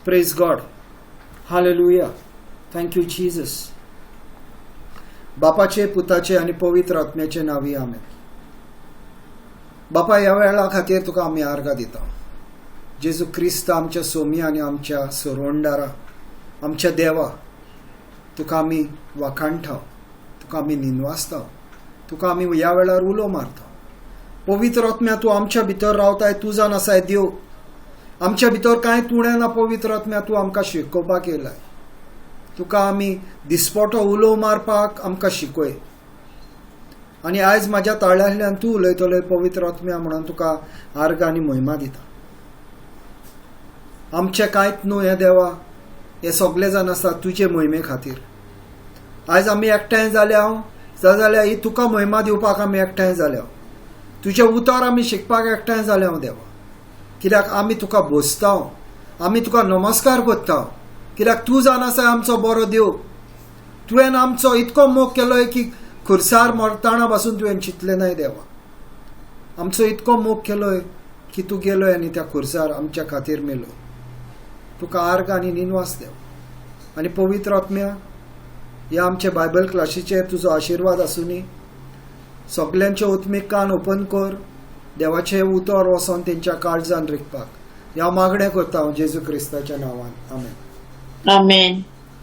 Praise God. Hallelujah. Thank you Jesus. बापाचे, पुताचे आनी पवित्र आत्म्याचे नांवी आमेन. बापा, ह्या वेळा खातीर तुका आमी आर्गां दिता. जेजू क्रिस्त आमच्या सोमी आनी आमच्या सोरवंडारा, आमच्या देवा, तुका आमी वाखाणटा, तुका आमी निनवासता, तुका आमी ह्या वेळार उलो मारता. पवित्र आत्म्या, तूं आमच्या भितर रावताय, तूं जावन आसाय देव. आमच्या भितर कांय तुणें ना. पवित्र आत्म्या, तूं आमकां शिकोवपाक येयलाय. तुका आमी दिसपोटो उलो मारपाक आमकां शिकय. आनी आयज म्हाज्या ताळ्यांतल्यान तूं उलयतलोय पवित्र आत्म्या, म्हणून तुका आर्गां आनी मोहिमा दिता. आमचें कांयच न्हू हें देवा, हे सगळे जाण आसा तुजे मोहिमे खातीर. आयज आमी एकठांय जाल्या जाल्यार ही तुका मोहिमा दिवपाक आमी एकठांय जाल्या. तुजें उतर आमी शिकपाक एकठांय जाल्या देवा, कित्याक आमी तुका भोसता, आमी तुका नमस्कार करता, कित्याक तूं जाण आसा आमचो बरो देव. तुवें आमचो इतको मोग केलोय की खुर्सार मरताना पासून तुवें चिंतलें नाय देवा. आमचो इतको मोग केलोय की तूं गेलोय आनी त्या खुर्सार आमच्या खातीर मेलो. तुका आर्ग आनी निनवास देव. आनी पवित्र आत्म्या, ह्या आमच्या बायबल क्लासीचेर तुजो आशिर्वाद आसुनी. सगल्यांचे आत्मीक कान ओपन कर, देवाचें उतर वचोन तेंच्या काळजान रिगपाक. ह्या मागणें करता हांव जेजू क्रिस्ताच्या नांवान. आमेन. Amen.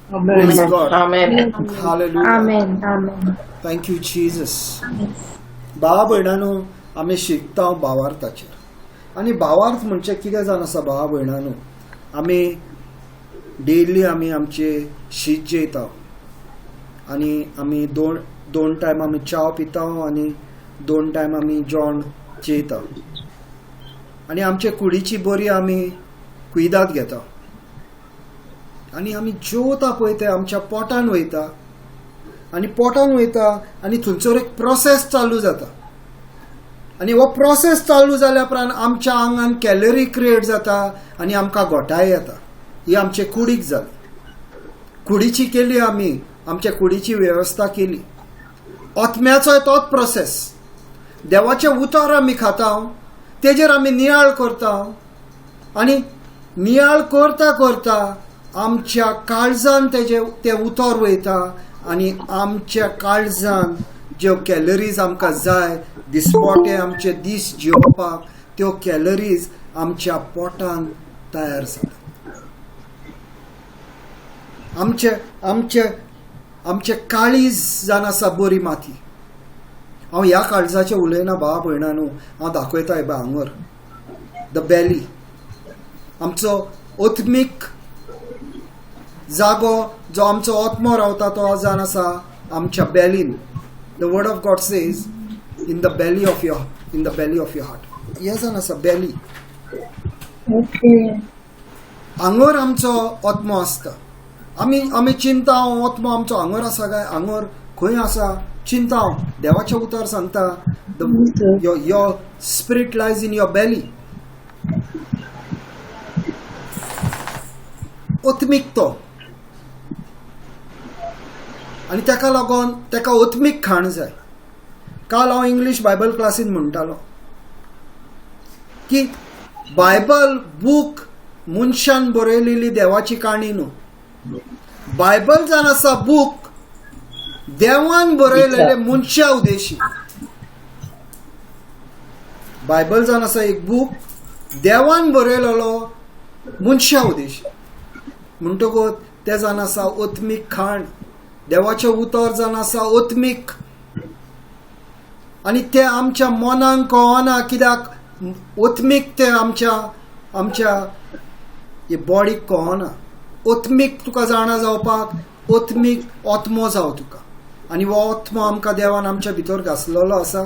Praise God. Amen. Hallelujah. Amen. Amen. Thank you Jesus. भावा भयणानो, आमी शिकता भावार्थाचेर. आनी भावार्थ म्हणजे कितें जावन आसा भावा भयणानो, आमी डेली आमी आमचे शीत जेयता आनी आमी दोन टायम आमी च्याव पिता आनी 2 टायम आमी जेवण जेयता. आनी आमचे कुडीची बरी आमी कुयदाद घेता. आनी आमी जेवता पळय ते आमच्या पोटान वयता आनी पोटान वयता आनी थंयसर एक प्रोसेस चालू जाता. आनी हो प्रोसेस चालू जाल्या उपरांत आमच्या आंगान कॅलरी क्रिएट जाता आनी आमकां घोटाय येता. ही आमचे कुडीक जाली. कुडीची केली आमी, आमच्या कुडीची वेवस्था केली. आत्म्याचोय तोच प्रोसेस. देवाचें उतर आमी खाता, तेजेर आमी नियाळ करता आनी नियाळ करता करता आमच्या काळजान तेजे तें उतर वयता आनी आमच्या काळजान ज्यो कॅलरीज आमकां जाय दिसपोटे आमचे दीस जिवपाक, त्यो कॅलरीज आमच्या पोटान तयार जातात. आमचे आमचे आमचे काळीज जावन आसा बरी माती. हांव ह्या काळजाचें उलयना भावा भयणा न्हू, हांव दाखयता हे हांगर the belly, आमचो आत्मीक जागो जो आमचो आत्मो रावता तो जावन आसा आमच्या बेलीन. The word of God says in the belly of your, in the belly of your heart. हें जावन आसा बेली. हांगर आमचो आत्मो आसता. आमी आमी चिंता आत्मो आमचो हांगर आसा काय हांगर खंय आसा चिंता. देवाचें उतर सांगता your spirit lies in your belly. आत्मीक तो, आनी ताका लागून ताका आत्मीक खाण जाय. काल हांव इंग्लीश बायबल क्लासीन म्हणटालो की बायबल बूक मनशान बरयलेली देवाची काणी न्हू. बायबल जावन आसा बूक देवान बरयलेले मनशा उद्देशी. बायबल जावन आसा एक बूक देवान बरयलेलो मनशा उद्देशी. म्हणटकूच तें जावन आसा आत्मीक खाण. देवाचें उतर जावन आसा आत्मीक आनी तें आमच्या मनाक कळना, कित्याक आत्मीक तें आमच्या आमच्या बॉडीक कळना. आत्मीक तुका जाणा जावपाक आत्मीक आत्मो जाव तुका. आनी हो आत्मो आमकां देवान आमच्या भितर घासलेलो आसा.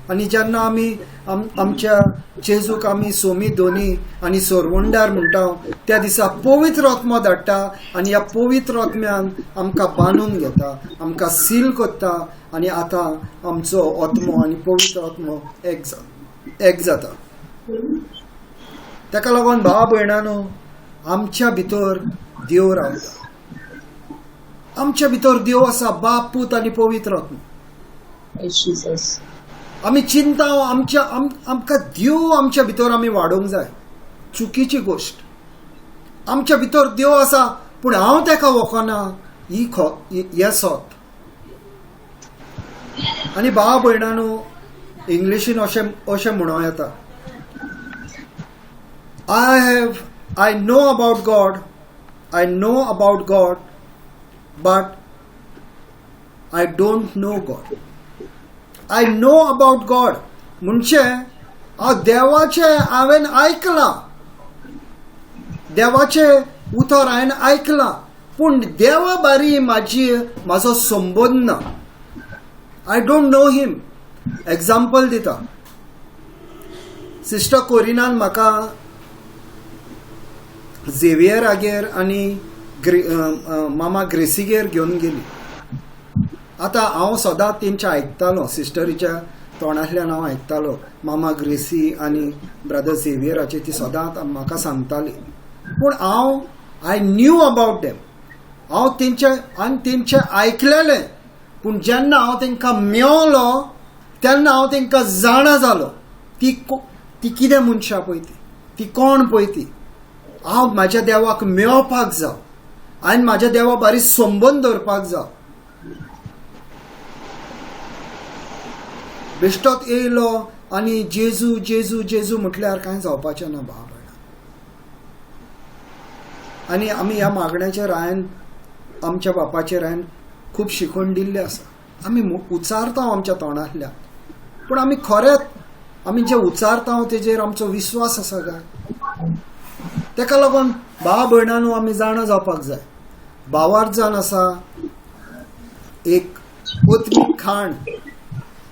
आनी जेन्ना आमी आमच्या जेजूक आमी सोमी दोनी आनी सोरवंडार म्हणटा त्या दिसा पवित्र आत्मो धाडटा आनी ह्या पवित्र आत्म्यान आमकां बांदून घेता, आमकां सील करता आनी आतां आमचो आत्मो आनी पवित्र आत्मो एक जाता. ताका लागून भावा भयणानो, आमच्या भितर देव रावता. आमच्या भितर देव आसा, बाप, पूत आनी पवित्र आत्मो. आमी चिंता आमच्या आमकां देव आमच्या भितर आमी वाडोवंक जाय. चुकीची गोश्ट. आमच्या भितर देव आसा पूण हांव तेका वळखना, ही हें सत. आनी भाव भयणांनो, इंग्लिशीन अशें अशें म्हणूं येता, I know about God, I know about God, but I don't know God. I know about God म्हणजे हांव देवाचें हांवें आयकलां, देवाचें उतर हांवें आयकलां, पूण देवा बारी म्हाजी म्हाजो संबंद ना. I don't know him. Example दिता, सिस्टर कोरिनान म्हाका झेवियरागेर आनी मामा ग्रेसीगेर घेवन गेली. आतां हांव सदांच तेंचे आयकतालो, सिस्टरीच्या तोंडांतल्यान हांव आयकतालो, मामा ग्रेसी आनी ब्रदर झेवियराचे ती सदांच म्हाका सांगताली. पूण हांव I knew about them, हांव तेंचे आनी तेंचे आयकलेलें, पूण जेन्ना हांव तेंकां मेवलो तेन्ना हांव तेंकां जाणा जालो ती ती कितें मनशां पळय, ती कोण पळय ती. हांव म्हाज्या देवाक मेळपाक जाव, हांवें म्हाज्या देवा बारी संबंद दवरपाक जाव. बेश्टोच येयलो आनी जेजू जेजू जेजू म्हटल्यार कांय जावपाचें ना भाव भयणां. आनी आमी ह्या मागण्याचेर हांवें आमच्या बापाचेर हांवें खूब शिकवण दिल्ली आसा. आमी उचारता आमच्या तोंडांतल्यान, पूण आमी खरेंच आमी जे उचारता तेजेर आमचो विस्वास आसा काय? तेका लागून भाव भयणांनो आमी जाणा जावपाक जाय. भावार्थ जावन आसा एक आत्मीक खाण,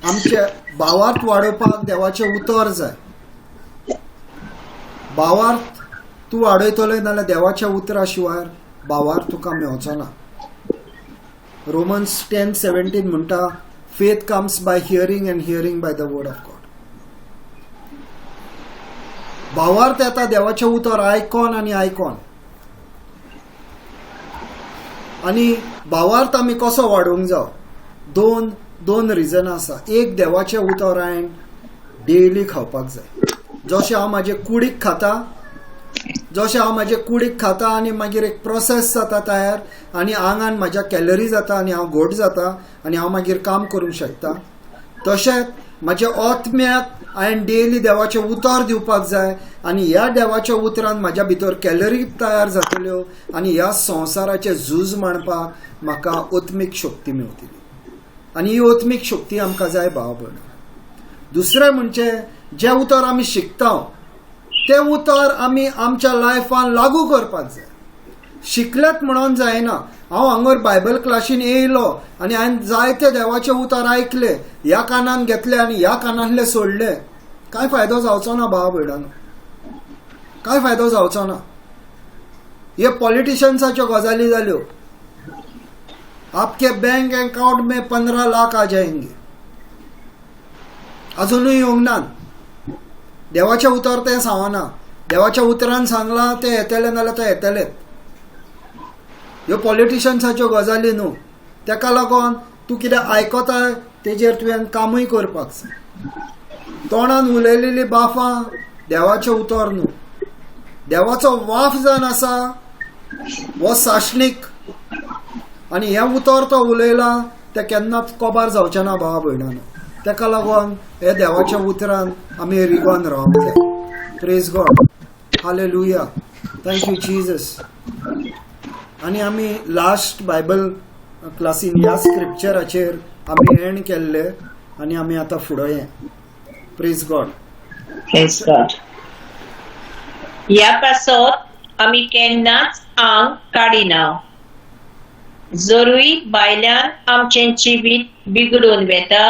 आमचे भावार्थ वाडोवपाक देवाचें उतर जाय. भावार्थ तूं वाडयतलो नाल्यार देवाच्या उतरा शिवाय भावार्थ तुका मेवचो ना. रोमन्स 10:17 म्हणटा, faith comes by hearing and hearing by the word of God. भावार्थ येता देवाचें उतर आयकोन आनी आयकोन. आनी भावार्थ आमी कसो वाडोवंक जाव? दोन दोन रिजन आसा. एक, देवाचें उतर हांवें डेली खावपाक जाय. जशें हांव म्हाजे कुडीक खाता, जशें हांव म्हाजे कुडीक खाता आनी मागीर एक प्रोसेस जाता तयार आनी आंगान म्हाज्या कॅलरी जाता आनी हांव घोट जाता आनी हांव मागीर काम करूंक शकता. तशेंच म्हाज्या आत्म्याक हांवें डेली देवाचें उतर दिवपाक जाय आनी ह्या देवाच्या उतरान म्हाज्या भितर कॅलरी तयार जातल्यो आनी ह्या संवसाराचें झूज मांडपाक म्हाका आत्मीक शक्ती मेळटली. आनी ही आत्मीक शक्ती आमकां जाय भाव भयण. दुसरें म्हणजे जें उतर आमी शिकता तें उतर आमी आमच्या लायफान लागू करपाक जाय. शिकलेत म्हणून जायना. हांव हांगर बायबल क्लासीन येयलो आनी हांवें जायते देवाचें उतर आयकलें, ह्या कानान घेतलें आनी ह्या कानांतलें सोडलें, कांय फायदो जावचो ना भाव भयणांनो, कांय फायदो जावचो ना. हे पॉलिटिशन्साच्यो गजाली जाल्यो. आपके बैंक अकाउंट में 15 लाख आ जाएंगे, अजुनूय येवंक ना. देवाचें उतर तें सांगना, देवाच्या उतरान सांगलां तें येतलें नाल्यार तें येतलें. ह्यो पॉलिटिशन्साच्यो गजाली न्हू. तेका लागून तूं कितें आयकताय तेजेर तुवें कामूय करपाक जाय. तोंडान उलयलेली बाफां देवाचें उतर न्हू. देवाचो वाफ जावन आसा हो साशणीक आनी हें उतर तो उलयला तें केन्नाच कोबार जावचें ना भावा भयणांनो. तेका लागून हे देवाच्या उतरान आमी रिगोन रावंक जाय. Praise God, hallelujah, thank you Jesus. आनी आमी लास्ट बायबल क्लासीन ह्या स्क्रिप्चराचेर आमी एंड केल्ले आनी आमी आतां फुडें ये. Praise God, praise God. ह्या पासत आमी केन्नाच आंग काडिना, जरूय भायल्यान आमचें जिवीत बिगडून वेता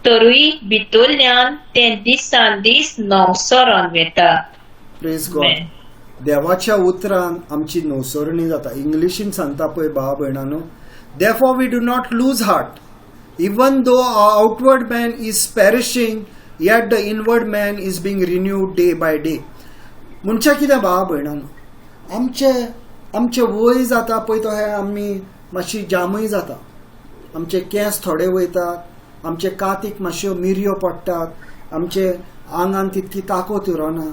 तरूय भितरल्यान तें दिसान दीस नवसरोन वेता. Praise God. देवाच्या उतरान आमची नवसरणी जाता. इंग्लिशीन सांगता पळय भाव भयणांनो, therefore we do not lose heart, even though our outward man is perishing, yet the inward man is being renewed day by day. म्हणजे कितें भाव भयणांनो, आमचे आमचे वय जाता पळय तो हे आमी मातशी जामूय जाता, आमचे केंस थोडे वयतात, आमचे कातीक मातश्यो मिरयो पडटात, आमचे आंगान तितकी ताकद उरना.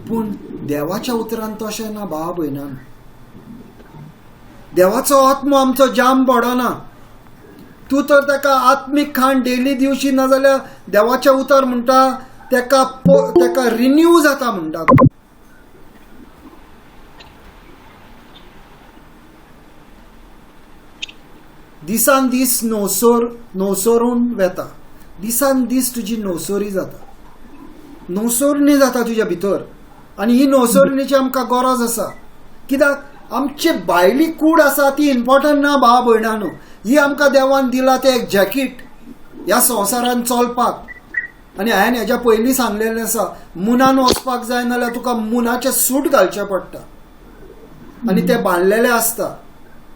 पूण देवाच्या उतरान तशें ना भावा भयणान. देवाचो आत्मो आमचो जाम पडना. तूं तर ताका आत्मीक खाण डेली दिवशी ना जाल्यार देवाचें उतर म्हणटा ताका ताका रिन्यू जाता म्हणटा. दिसान दीस नवसरून वेता, दिसान दीस तुजी नवसोरी जाता, नवसोरणी जाता तुज्या भितर. आनी ही नवसोरणीची आमकां गरज आसा. कित्याक आमची भायली कूड आसा ती इम्पॉर्टंट ना भावा भयणानो. ही आमकां देवान दिला तें एक जॅकीट ह्या संवसारान चलपाक. आनी हांवें हेज्या पयलीं सांगलेलें आसा, मुनान वचपाक जाय नाल्यार तुका मुनाचें सूट घालचें पडटा आनी तें बांदलेलें आसता.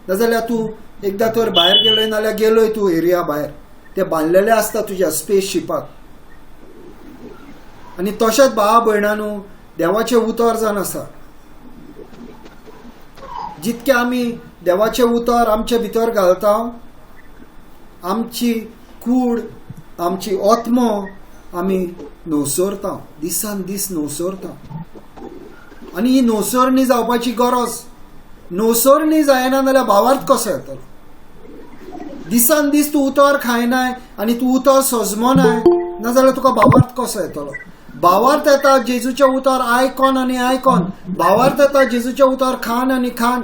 नाजाल्यार तूं एकदां तर भायर गेलोय नाल्यार गेलोय तूं एरिया भायर, ते बांदलेले आसता तुज्या स्पेस शिपाक. आनी तशेंच भावा भयणानो देवाचें उतर जावन आसा. जितकें आमी देवाचें उतर आमचे भितर घालता, आमची कूड आमची आत्मो आमी नवसरता, दिसान दीस नवसरता. आनी ही नवसरणी जावपाची गरज. नवसरणी जायना जाल्यार भावार्थ कसो येतलो? दिसान दीस तूं उतर खायनाय आनी तूं उतर सजमनाय नाजाल्यार तुका भावार्थ कसो येतलो? भावार्थ येता जेजूचें उतर आयकोन आनी आयकोन. भावार्थ येता जेजूचें उतर खान आनी खान.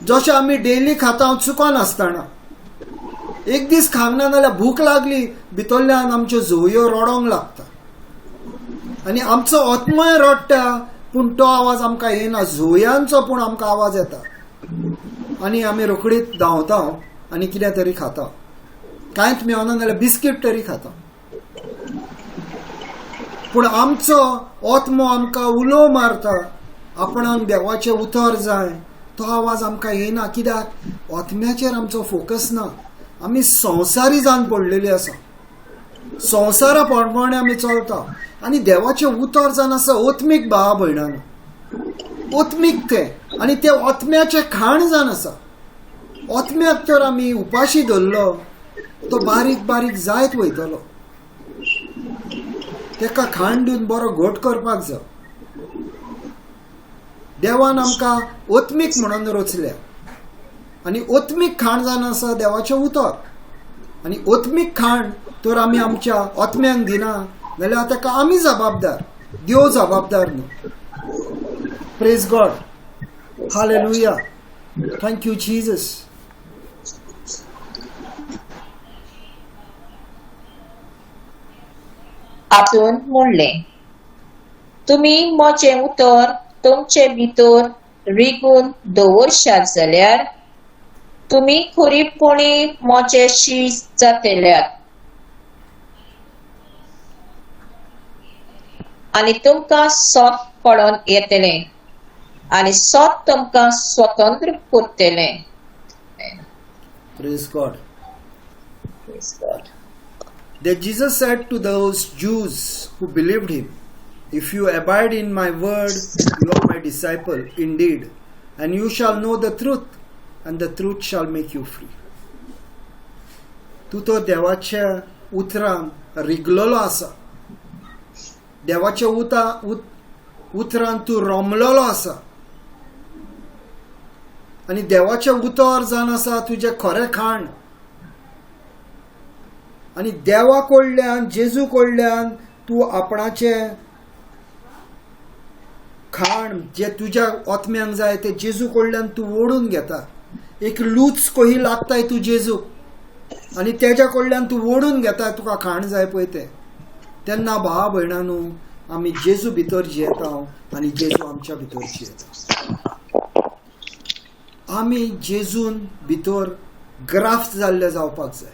जशें आमी डेली खाता चुकोन आसतना, एक दीस खांगना जाल्यार भूक लागली भितरल्यान आमच्यो झोवयो रडोंक लागता आनी आमचो आत्मय रडटा, पूण तो आवाज आमकां येना. झोवयांचो पूण आमकां आवाज येता आनी आमी रोखडीच धांवता आनी कितें तरी खाता. कांयच मेळना जाल्यार बिस्कीट तरी खाता. पूण आमचो आत्मो आमकां उलो मारता, आपणाक देवाचें उतर जाय, तो आवाज आमकां येना. कित्याक आत्म्याचेर आमचो फोकस ना. आमी संवसारी जावन पडलेली आसा, संवसारा प्रमाणे आमी चलता. आनी देवाचें उतर जावन आसा आत्मीक भावा भयणानो, आत्मीक तें. आनी तें आत्म्याचें खाण जावन आसा. आत्म्याक तर आमी उपाशी धरलो तो बारीक बारीक जायत वयतलो. ताका खाण दिवन बरो घोट करपाक जाय. देवान आमकां आत्मीक म्हणून रचल्या आनी आत्मीक खाण जावन आसा देवाचें उतर. आनी आत्मीक खाण तर आमी आमच्या आत्म्यांक दिना जाल्यार ताका आमी जबाबदार, देव जबाबदार न्हू. Praise God, hallelujah, thank you Jesus. आतून म्हणलें, तुमी म्हजें उतर तुमचे भितर रिगून दवरशात जाल्यार तुमी खरीपणी म्हजे शीस जातल्यात आनी तुमकां सत कळोन येतलें आनी सत तुमकां स्वतंत्र करतलें. Praise God. Praise God. Then Jesus said to those Jews who believed him, If you abide in my word, you are my disciple indeed, and you shall know the truth, and the truth shall make you free. तूं तो देवाच्या उतरान रिगलेलो आसा, देवाच्या उतरान तूं रमलेलो आसा आनी देवाचें उतर जावन आसा तुजें खरें खाण. आनी देवा कडल्यान, जेजू कडल्यान तूं आपणाचें खाण जे तुज्या आत्म्यांक जाय तें जेजू कडल्यान तूं ओडून घेता. एक लूच कही लागताय तूं जेजूक आनी तेज्या कडल्यान तूं ओडून घेता तुका खाण जाय पळय तें. तेन्ना भावा भयणानू आमी जेजू भितर जियेता आनी जेजू आमच्या भितर जियेता. आमी जेजून भितर ग्राफ्ट जाल्ले जावपाक जाय.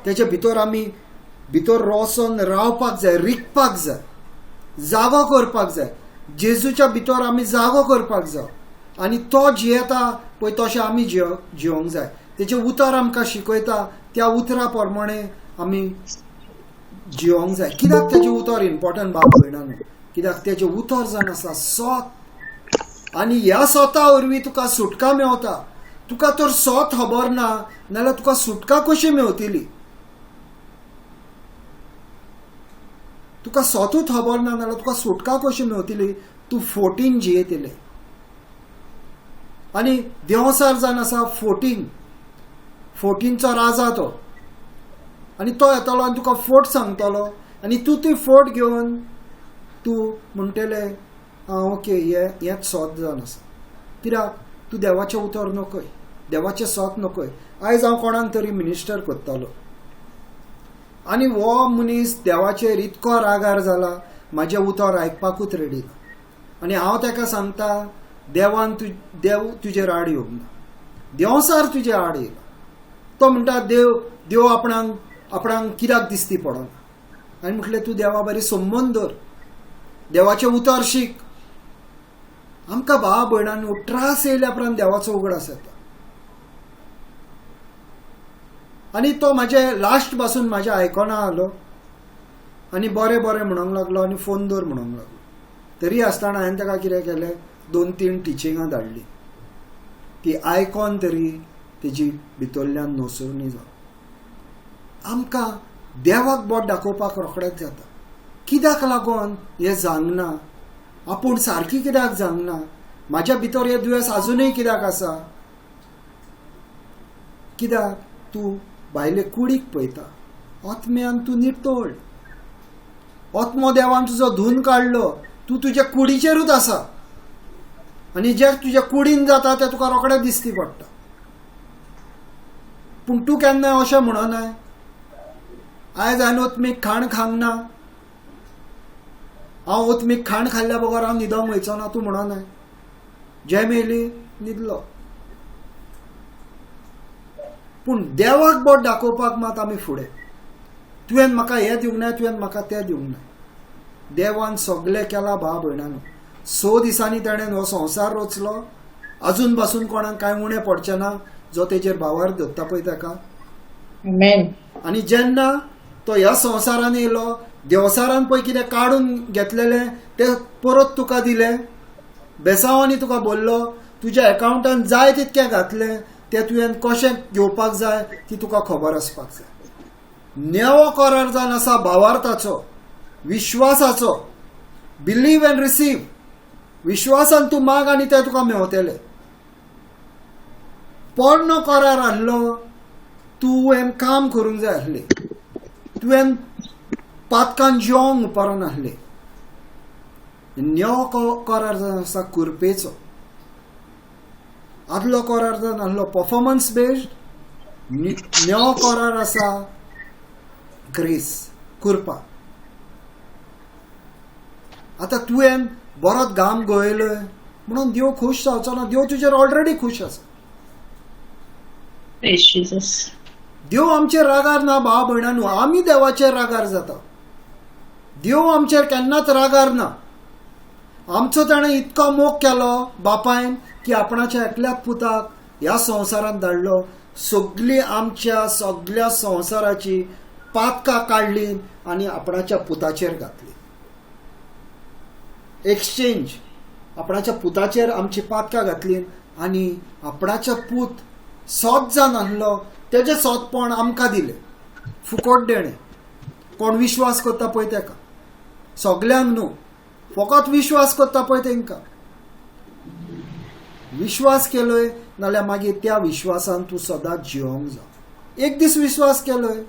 तेच्या भितर आमी भितर रोसोन रावपाक जाय, रिगपाक जाय, जागो करपाक जाय. जेजूच्या भितर आमी जागो करपाक जाय आनी तो जियेता पळय तशें आमी जियोंक जाय. तेचें उतर आमकां शिकयता, त्या उतरा प्रमाणे आमी जियोंक जाय. कित्याक तेचें उतर इम्पॉर्टंट बाब भयणानो? कित्याक तेचें उतर जावन आसा सत. आनी ह्या सोता वरवीं तुका सुटका मेवता. तुका तर सोत खबर ना नाल्यार तुका सुटका कशी मेवतली? तुका सोतूच खबर ना जाल्यार तुका सुटका कशी मेवतली? तूं फोटीन जियेतले. आनी देंवचार जावन आसा फोटीन, फोटीनचो राजा तो, आनी तो येतलो आनी तुका फोट सांगतलो आनी तूं ती फोट घेवन तूं म्हणटले आं ओके, हेंच सोत जावन आसा. कित्याक तूं देवाचें उतर नकय, देवाचें सोत नकय. आयज हांव कोणाक तरी मिनिस्टर करतालो आनी हो मनीस देवाचेर इतको रागार जाला, म्हाजें उतर आयकपाकूच रेडी ना. आनी हांव ताका सांगता, देवान तु देव तुजेर आड येवंक ना, देंवचार तुजे आड येयला. तो म्हणटा देव देव आपणाक आपणाक कित्याक दिसती पडना. आनी म्हटलें तूं देवा बरी संबंद दवर, देवाचें उतर शीक. आमकां भाव भयणांनो त्रास येयल्या उपरांत देवाचो उगडास येता. आनी तो म्हाजे लास्ट पासून म्हाज्या आयकना आलो आनी बरें बरें म्हणूंक लागलो आनी फोन दवर म्हणूंक लागलो. तरी आसतना हांवें ताका कितें केलें, 2-3 टिचिंगां धाडलीं, ती आयकोन तरी तेजी भितरल्यान नसवणी जावं. आमकां देवाक बोट दाखोवपाक रोखडेंच जाता. कित्याक लागून हें जावंक ना, आपूण सारकी कित्याक जावंक ना, म्हाज्या भितर हें दुयेंस आजुनूय कित्याक आसा? कित्याक तूं भायले कुडीक पळयता, आत्म्यान तूं नितळ, आत्मो देवान तुजो धुवन काडलो, तूं तुज्या कुडीचेरूच आसा आनी जे तुज्या कुडीन जाता तें तुका रोखडें दिसती पडटा. पूण तूं केन्नाय अशें म्हणनाय, आयज हांवें ओतमीक खाण खावंक ना, हांव ओतमीक खाण खाल्ल्या बगर हांव न्हिदोंक वयचो ना, तूं म्हणनाय. जेम येयली न्हिदलो. पूण देवाक बोट दाखोवपाक मात आमी फुडें, तुवें म्हाका हें दिवंक ना, तुवें म्हाका तें दिवंक ना. देवान सगळें केलां भाव भयणांनो. 6 दिसांनी ताणें हो संवसार रचलो, अजून पासून कोणाक कांय उणें पडचें ना जो तेजेर भावार धरता पळय ताका. आनी जेन्ना तो ह्या संवसारान येयलो, देवसारान पळय कितें काडून घेतलेलें तें परत तुका दिलें, बेसांवांनी तुका बोल्लो, तुज्या एकावंटान जाय तितकें घातलें, तें तुवें कशें घेवपाक जाय ती तुका खबर आसपाक जाय. नेवो करार जावन आसा भावार्थाचो, विश्वासाचो, बिलीव एंड रिसीव. विश्वासान तूं माग आनी तें तुका मेवतलें. पोरणो करार आहलो, तुवें काम करूंक जाय आसलें, तुवें पातकान जिवोंक उपरान आहलें. नेवो करार जावन आसा कुरपेचो. आदलो करार जावन आहलो परफॉर्मन्स बेज्ड, नेवो करार आसा ग्रेस, कुरपा. आतां तुवें बरोच घाम गळयलो म्हणून देव खूश जावचो ना, देव तुजेर ऑलरेडी खूश आसा. देव आमचेर रागार ना भाव भयणांनो, आमी देवाचेर रागार जाता. देव आमचेर केन्नाच रागार ना. आमचो ताणें इतको मोग केलो बापायन की आपणाच्या एकल्याच पुताक ह्या संवसारांत धाडलो, सगळी आमच्या सगळ्या संवसाराची पातकां काडली आनी आपणाच्या पुताचेर घातली. एक्सचेंज, आपणाच्या पुताचेर आमची पातकां घातली आनी आपणाच्या पूत सोत जावन आहलो, तेजें सोतपण आमकां दिलें, फुकट देणें. कोण विश्वास करता पळय तेका, सगल्यांक न्हू, फकत विश्वास करता पळय तेंकां. विश्वास केलोय नाल्यार मागीर त्या विश्वासान तूं सदांच जिवोंक जाव. एक दीस विश्वास केलोय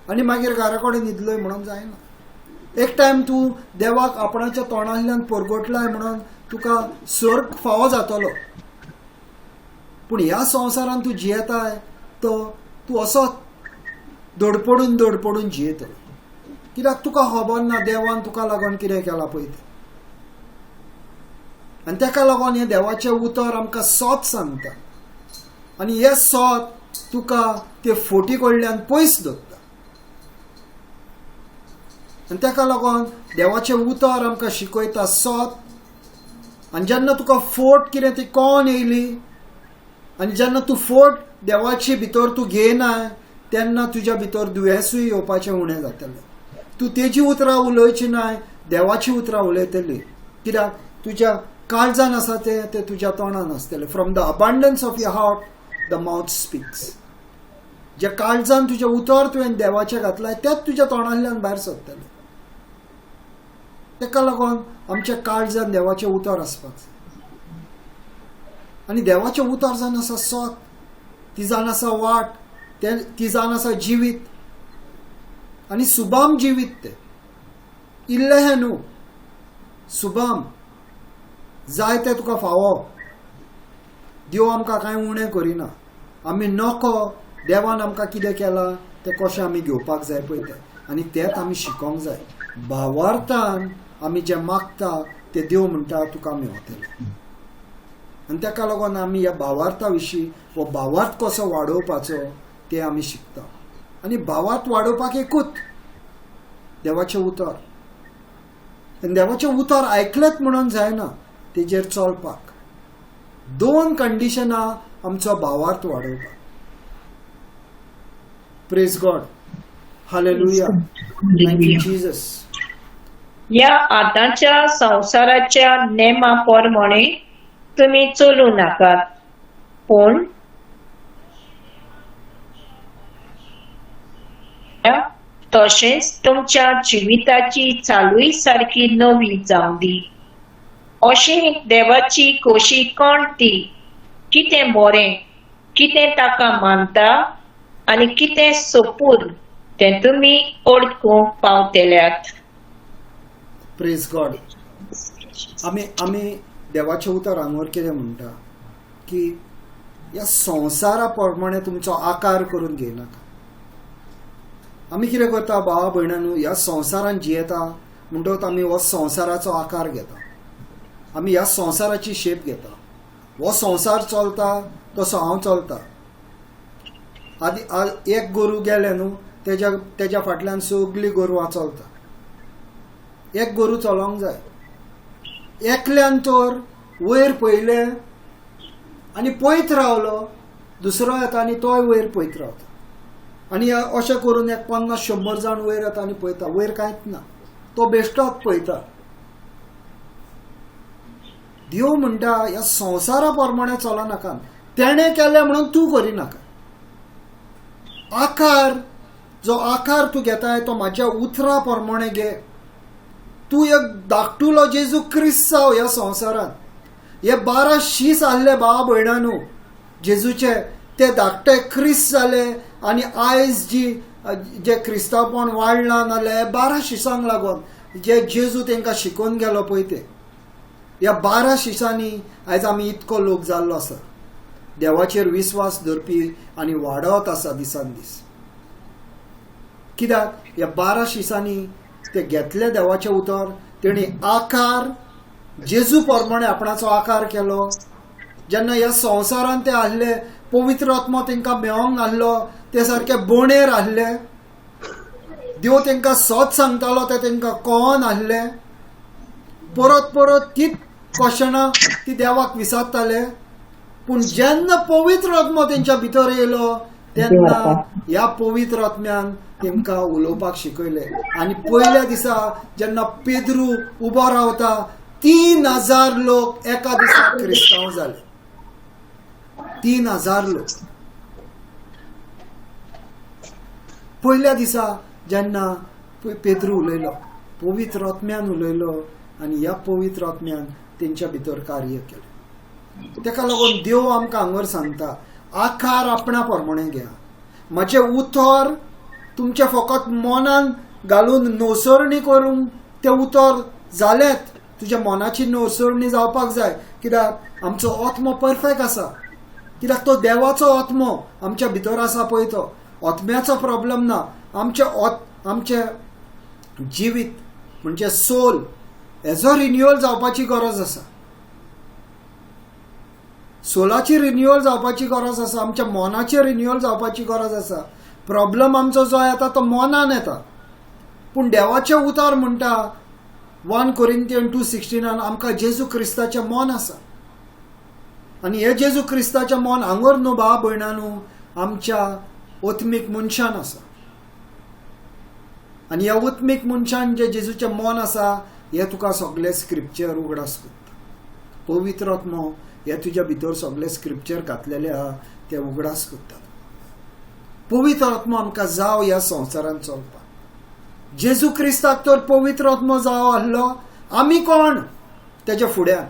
आनी मागीर घरा कडेन न्हिदलोय म्हणून जायना. एक टायम तूं देवाक आपणाच्या तोंडांतल्यान परगटलाय म्हणून तुका स्वर्ग फावो जातलो, पूण ह्या संवसारान तूं जियेताय तो तूं असो धडपडून धडपडून जियेतलो, कित्याक तुका खबर ना देवान तुका लागून कितें केलां पळय तें. आनी तेका लागून हें देवाचें उतर आमकां सोत सांगता आनी हें सोत तुका ते फोटी कडल्यान पयस दवरता. आनी तेका लागून देवाचें उतर आमकां शिकयता सोत. आनी जेन्ना तुका फोट कितें ती कोण येयली आनी जेन्ना तूं फोट देवाची भितर तूं घेयना तेन्ना तुज्या भितर दुयेंसूय येवपाचें उणें जातलें. तूं तेजी उतरां उलोवची नाय, देवाची उतरां उलयतली, कित्याक तुज्या काळजान आसा तें तें तुज्या तोंडान आसतलें. From the abundance of your heart the mouth speaks. ज्या काळजान तुजें उतर तुवें देवाचें घातलां तेंच तुज्या तोंडांतल्यान भायर सरतलें. ताका लागून आमच्या काळजान देवाचें उतर आसपाक जाय. आनी देवाचें उतर जावन आसा सत, ती जावन आसा वाट, ती जावन आसा जिवीत आनी सुबाम जिवीत. तें इल्लें न्हू, सुबाम जाय तें तुका फावो. देव आमकां कांय उणें करिना. आमी नको देवान आमकां कितें केलां तें कशें आमी घेवपाक जाय पळय तें, आनी तेंच आमी शिकोंक जाय. भावार्थान आमी जें मागता तें देव म्हणटा तुका मेवतलें. आनी ताका लागून आमी ह्या भावार्था विशीं हो भावार्थ कसो वाडोवपाचो तें आमी शिकता. आनी भावार्थ वाडोवपाक एकूच देवाचें उतर. आनी देवाचें उतर आयकलेंच म्हणून जायना, तेजेर चलपाक दोन कंडिशनां आमचो भावार्थ वाडोवपाक. Praise God, hallelujah, thank you Jesus. ह्या आतांच्या संवसाराच्या नेमा प्रमाणे तुमी चलूं नाकात, पूण तशेंच तुमच्या जिविताची चालूय सारकी नवी जावं दी. अशी देवाची खोशी कोण ती, कितें बरें, कितें ताका मानता आनी कितें सोपूर तें तुमी ओळखूंक पावतल्यात. Praise God. आमी आमी देवाचें उतर हांगार कितें म्हणटा की ह्या संवसारा प्रमाणे तुमचो आकार करून घेयनाका. आमी कितें करता भावा भयणांनो, ह्या संवसारान जियेता म्हणटकच आमी हो संवसाराचो आकार घेता, आमी ह्या संवसाराची शेप घेता. हो संवसार चलता तसो हांव चलता. आदी एक गोरू गेलें न्हू, तेज्या फाटल्यान सगलीं गोरवां चलता. एक गोरू चलोंक जाय. एकल्यान तर वयर पळयलें आनी पळयत रावलो, दुसरो येता आनी तोय वयर पळयत रावता. आनी अशें करून एक 50-100 जाण वयर येता आनी पळयता, वयर कांयच ना, तो बेश्टोच पळयता. देव म्हणटा ह्या संवसारा प्रमाणे चलनाका, तेणें केलें म्हणून तूं करिनाका. आकार जो आकार तूं घेताय तो म्हाज्या उतरा प्रमाणे घे. तूं एक धाकटुलो जेजू क्रिस्त जाव ह्या संवसारांत. हे 12 शीस आहले भावा भयणांनो जेजूचे, ते धाकटे क्रिस्त जाले. आनी आयज जी जे क्रिस्तांवपण वाडलां नाल्यार 12 शिसांक लागून जे जेजू तांकां शिकोवन गेलो पळय ते, ह्या 12 शिसांनी आयज आमी इतको लोक जाल्लो आसा, देवाचेर विस्वास दवरपी आनी वाडत आसा दिसान दीस. कित्याक ह्या 12 शिसांनी ते घेतले देवाचें उतर, तेणी आकार जेजू प्रमाणे आपणाचो आकार केलो. जेन्ना ह्या संवसारान ते आहले, पवित्र आत्मो तांकां मेळोंक नासलो, ते सारके बोणेर आहले. देव तांकां सत सांगतालो ते तांकां कळोन आहले. परत परत तीच क्वेश्चनां ती देवाक विचारताले. पूण जेन्ना पवित्र आत्मो तेंच्या भितर येयलो तेन्ना ह्या पवित्र आत्म्यान तेमकां उलोवपाक शिकयलें. आनी पयल्या दिसा जेन्ना पेद्रू उबो रावता, 3000 लोक एका दिसा क्रिस्तांव जाले. 3000 लोक पयल्या दिसा जेन्ना पेद्रू उलयलो, पवित्र आत्म्यान उलयलो आनी ह्या पवित्र आत्म्यान तेंच्या भितर कार्य केलें. ताका लागून देव आमकां हांगर सांगता, आकार आपणा प्रमाणे घ्या. म्हजें उतर तुमच्या फकत मनान घालून नोसरणी करूंक तें उतर जालेंच. तुज्या मनाची नोसरणी जावपाक जाय. कित्याक आमचो आत्मो परफेक्ट आसा. कित्याक तो देवाचो आत्मो आमच्या भितर आसा पळय, तो आत्म्याचो प्रॉब्लम ना. आमचें जिवीत म्हणजे सोल हेजो रिन्युअल जावपाची गरज आसा. सोलाची रिन्युअल जावपाची गरज आसा, आमच्या मनाची रिन्युअल जावपाची गरज आसा. प्रॉब्लम आमचो जो येता तो मनान येता. पूण देवाचें उतर म्हणटा 1 Corinthians 2:16 आमकां जेजू क्रिस्ताचें मन आसा. आनी हे जेजू क्रिस्ताचें मन हांगर न्हू भाव भयणां न्हू, आमच्या ओत्मीक मनशान आसा. आनी ह्या ओत्मीक मनशान जे जेजूचें मन आसा हे तुका सगळे स्क्रिप्चर उगडास करता. पवित्र आत्मो हे तुज्या भितर सगळे स्क्रिप्चर घातलेले आहा ते उगडास करतात. पवित्र आत्मो आमकां जाव ह्या संवसारान चलपाक. जेजू क्रिस्ताक तर पवित्र आत्मो जावो आसलो, आमी कोण तेच्या फुड्यान?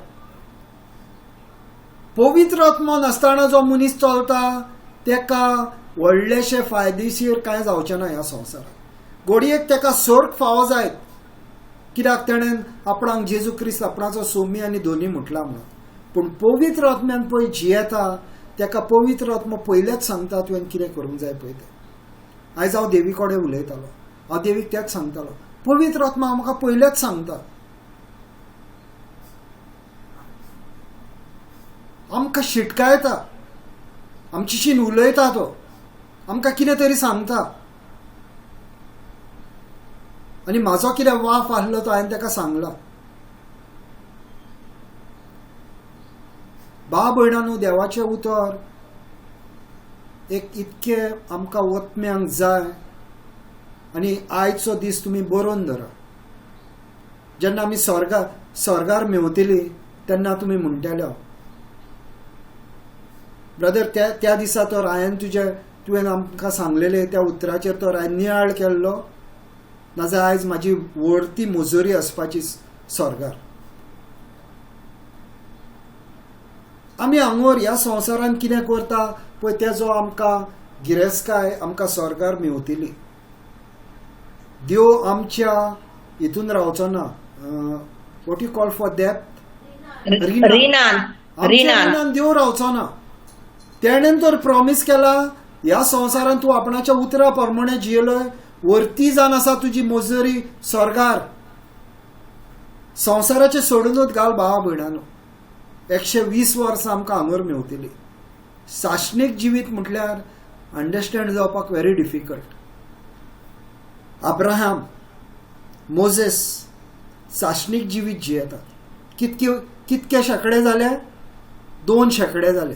पवित्र आत्मो नासतना जो मनीस चलता तेका व्हडलेशे फायदेशीर कांय जावचें ना ह्या संवसारांत. घडयेक तेका सर्ग फावो जायत, कित्याक तेणेन आपणाक जेजू क्रिस्त आपणाचो सोमी आनी धोनी म्हटला म्हणून. पूण पवित्र आत्म्यान पळय जियेता तेका पवित्र आत्मो पयलेच सांगता तुवें कितें करूंक जाय पळय तें. आयज हांव देवी कडेन उलयतालो, हांव देवीक तेंच सांगतालो, पवित्र आत्मा म्हाका पयलेच सांगता. आमकां शिटकायता, आमचीशीन उलयता, तो आमकां कितें तरी सांगता. आनी म्हाजो कितें वाफ आसलो तो हांवें ताका सांगला. भाव भयणांनो, देवाचें उतर एक इतकें आमकां वतम्यांक जाय. आनी आयचो दीस तुमी बरोवन धरा. जेन्ना आमी स्वर्गार मेवतली तेन्ना तुमी म्हणटले, ब्रदर त्या दिसा तर हांवें तुवें आमकां सांगलेलें त्या उतराचेर तर हांवें नियाळ केल्लो, नाजाल्यार आयज म्हाजी व्हडती मजुरी आसपाची स्वर्गार. आमी हांगोर ह्या संवसारान कितें करता पळय तेजो आमकां गिरेस्तकाय आमकां स्वर्गार मेवतली. देव आमच्या हितून रावचो ना. What you call for debt? रिणान देव रावचो ना. तेणेन तर प्रॉमीस केला ह्या संवसारान तूं आपणाच्या उतरा प्रमाणे जियेलोय, वरती जावन आसा तुजी मजुरी स्वर्गार. संवसाराचें सोडूनच घाल भावा भयणानो. 120 वर्सां आमकां हांगर मेवतली. साशणीक जिवीत म्हटल्यार अंडरस्टँड जावपाक व्हेरी डिफिकल्ट. अब्राहम, मोजेस साशणीक जिवीत जियेतात. कितके शेंकडे जाले? 2 शेंकडे जाले,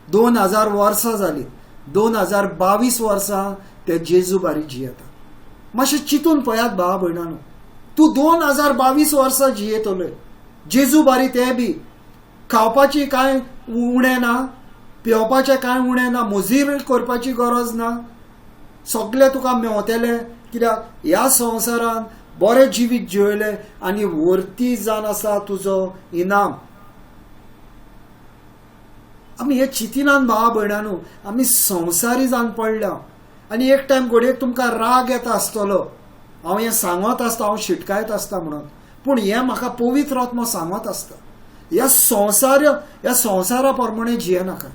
2000 वर्सां जाली, 2022 वर्सां ते जेजू बारी जियेतात. मातशें चिंतून पळयात भावा भयणानो, तूं 2022 वर्सां जियेतलोय जेजू बारी, ते बी खावपाची कांय उणें ना, पिवपाचें कांय उणें ना, मजूर करपाची गरज ना, सगळें तुका मेवतलें. कित्याक ह्या संवसारान बरें जिवीत जियेलें आनी वरती जावन आसा तुजो इनाम. आमी हे चिंतिनान भावा भयणानो, आमी संवसारी जावन पडल्या. आनी एक टायम घडयेक तुमकां राग येता आसतलो, हांव हें सांगत आसता, हांव शिटकायत आसता म्हणून, पूण हें म्हाका पवित्र आत्मो सांगत आसता. ह्या संवसारा प्रमाणे जियेनाका.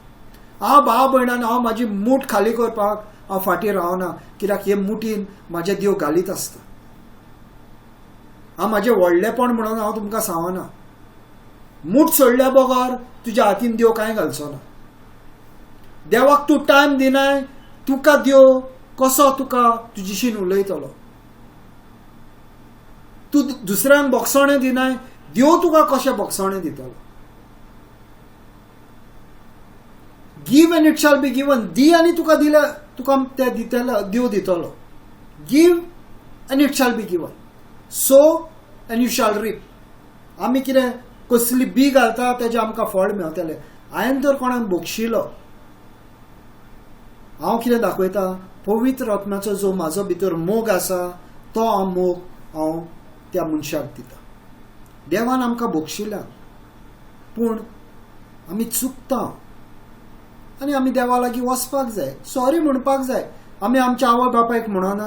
हांव भाव भयणान हांव म्हाजी मूठ खाली करपाक हांव फाटीं रावना, कित्याक हे मुठीन म्हाजे देव घालीत आसता. हांव म्हाजें व्हडलेपण म्हणून हांव तुमकां सांगना. मूठ सोडल्या बगर तुज्या हातीन देव कांय घालचो ना. देवाक तूं टायम दिनाय, तुका देव कसो तुका तुजीशीन उलयतलो. तूं दुसऱ्यांक बोगसणें दिनाय, देव तुका कशें बोगसणें दितलो. Give and it shall be given. दी आनी तुका दिल्या, तुका ते दितलो, देव दितलो. Give and it shall be given, sow and you shall reap. आमी कितें कसली बी घालता तेजें आमकां फळ मेवतलें. हांवें तर कोणाक बक्षिलो, हांव कितें दाखयता, पवित्र आत्म्याचो जो म्हाजो भितर मोग आसा तो हांव मोग हांव त्या मनशाक दिता. देवान आमकां बक्षिला, पूण आमी चुकता आनी आमी देवा लागीं वचपाक जाय, सॉरी म्हणपाक जाय. आमी आमच्या आवय बापायक म्हणना,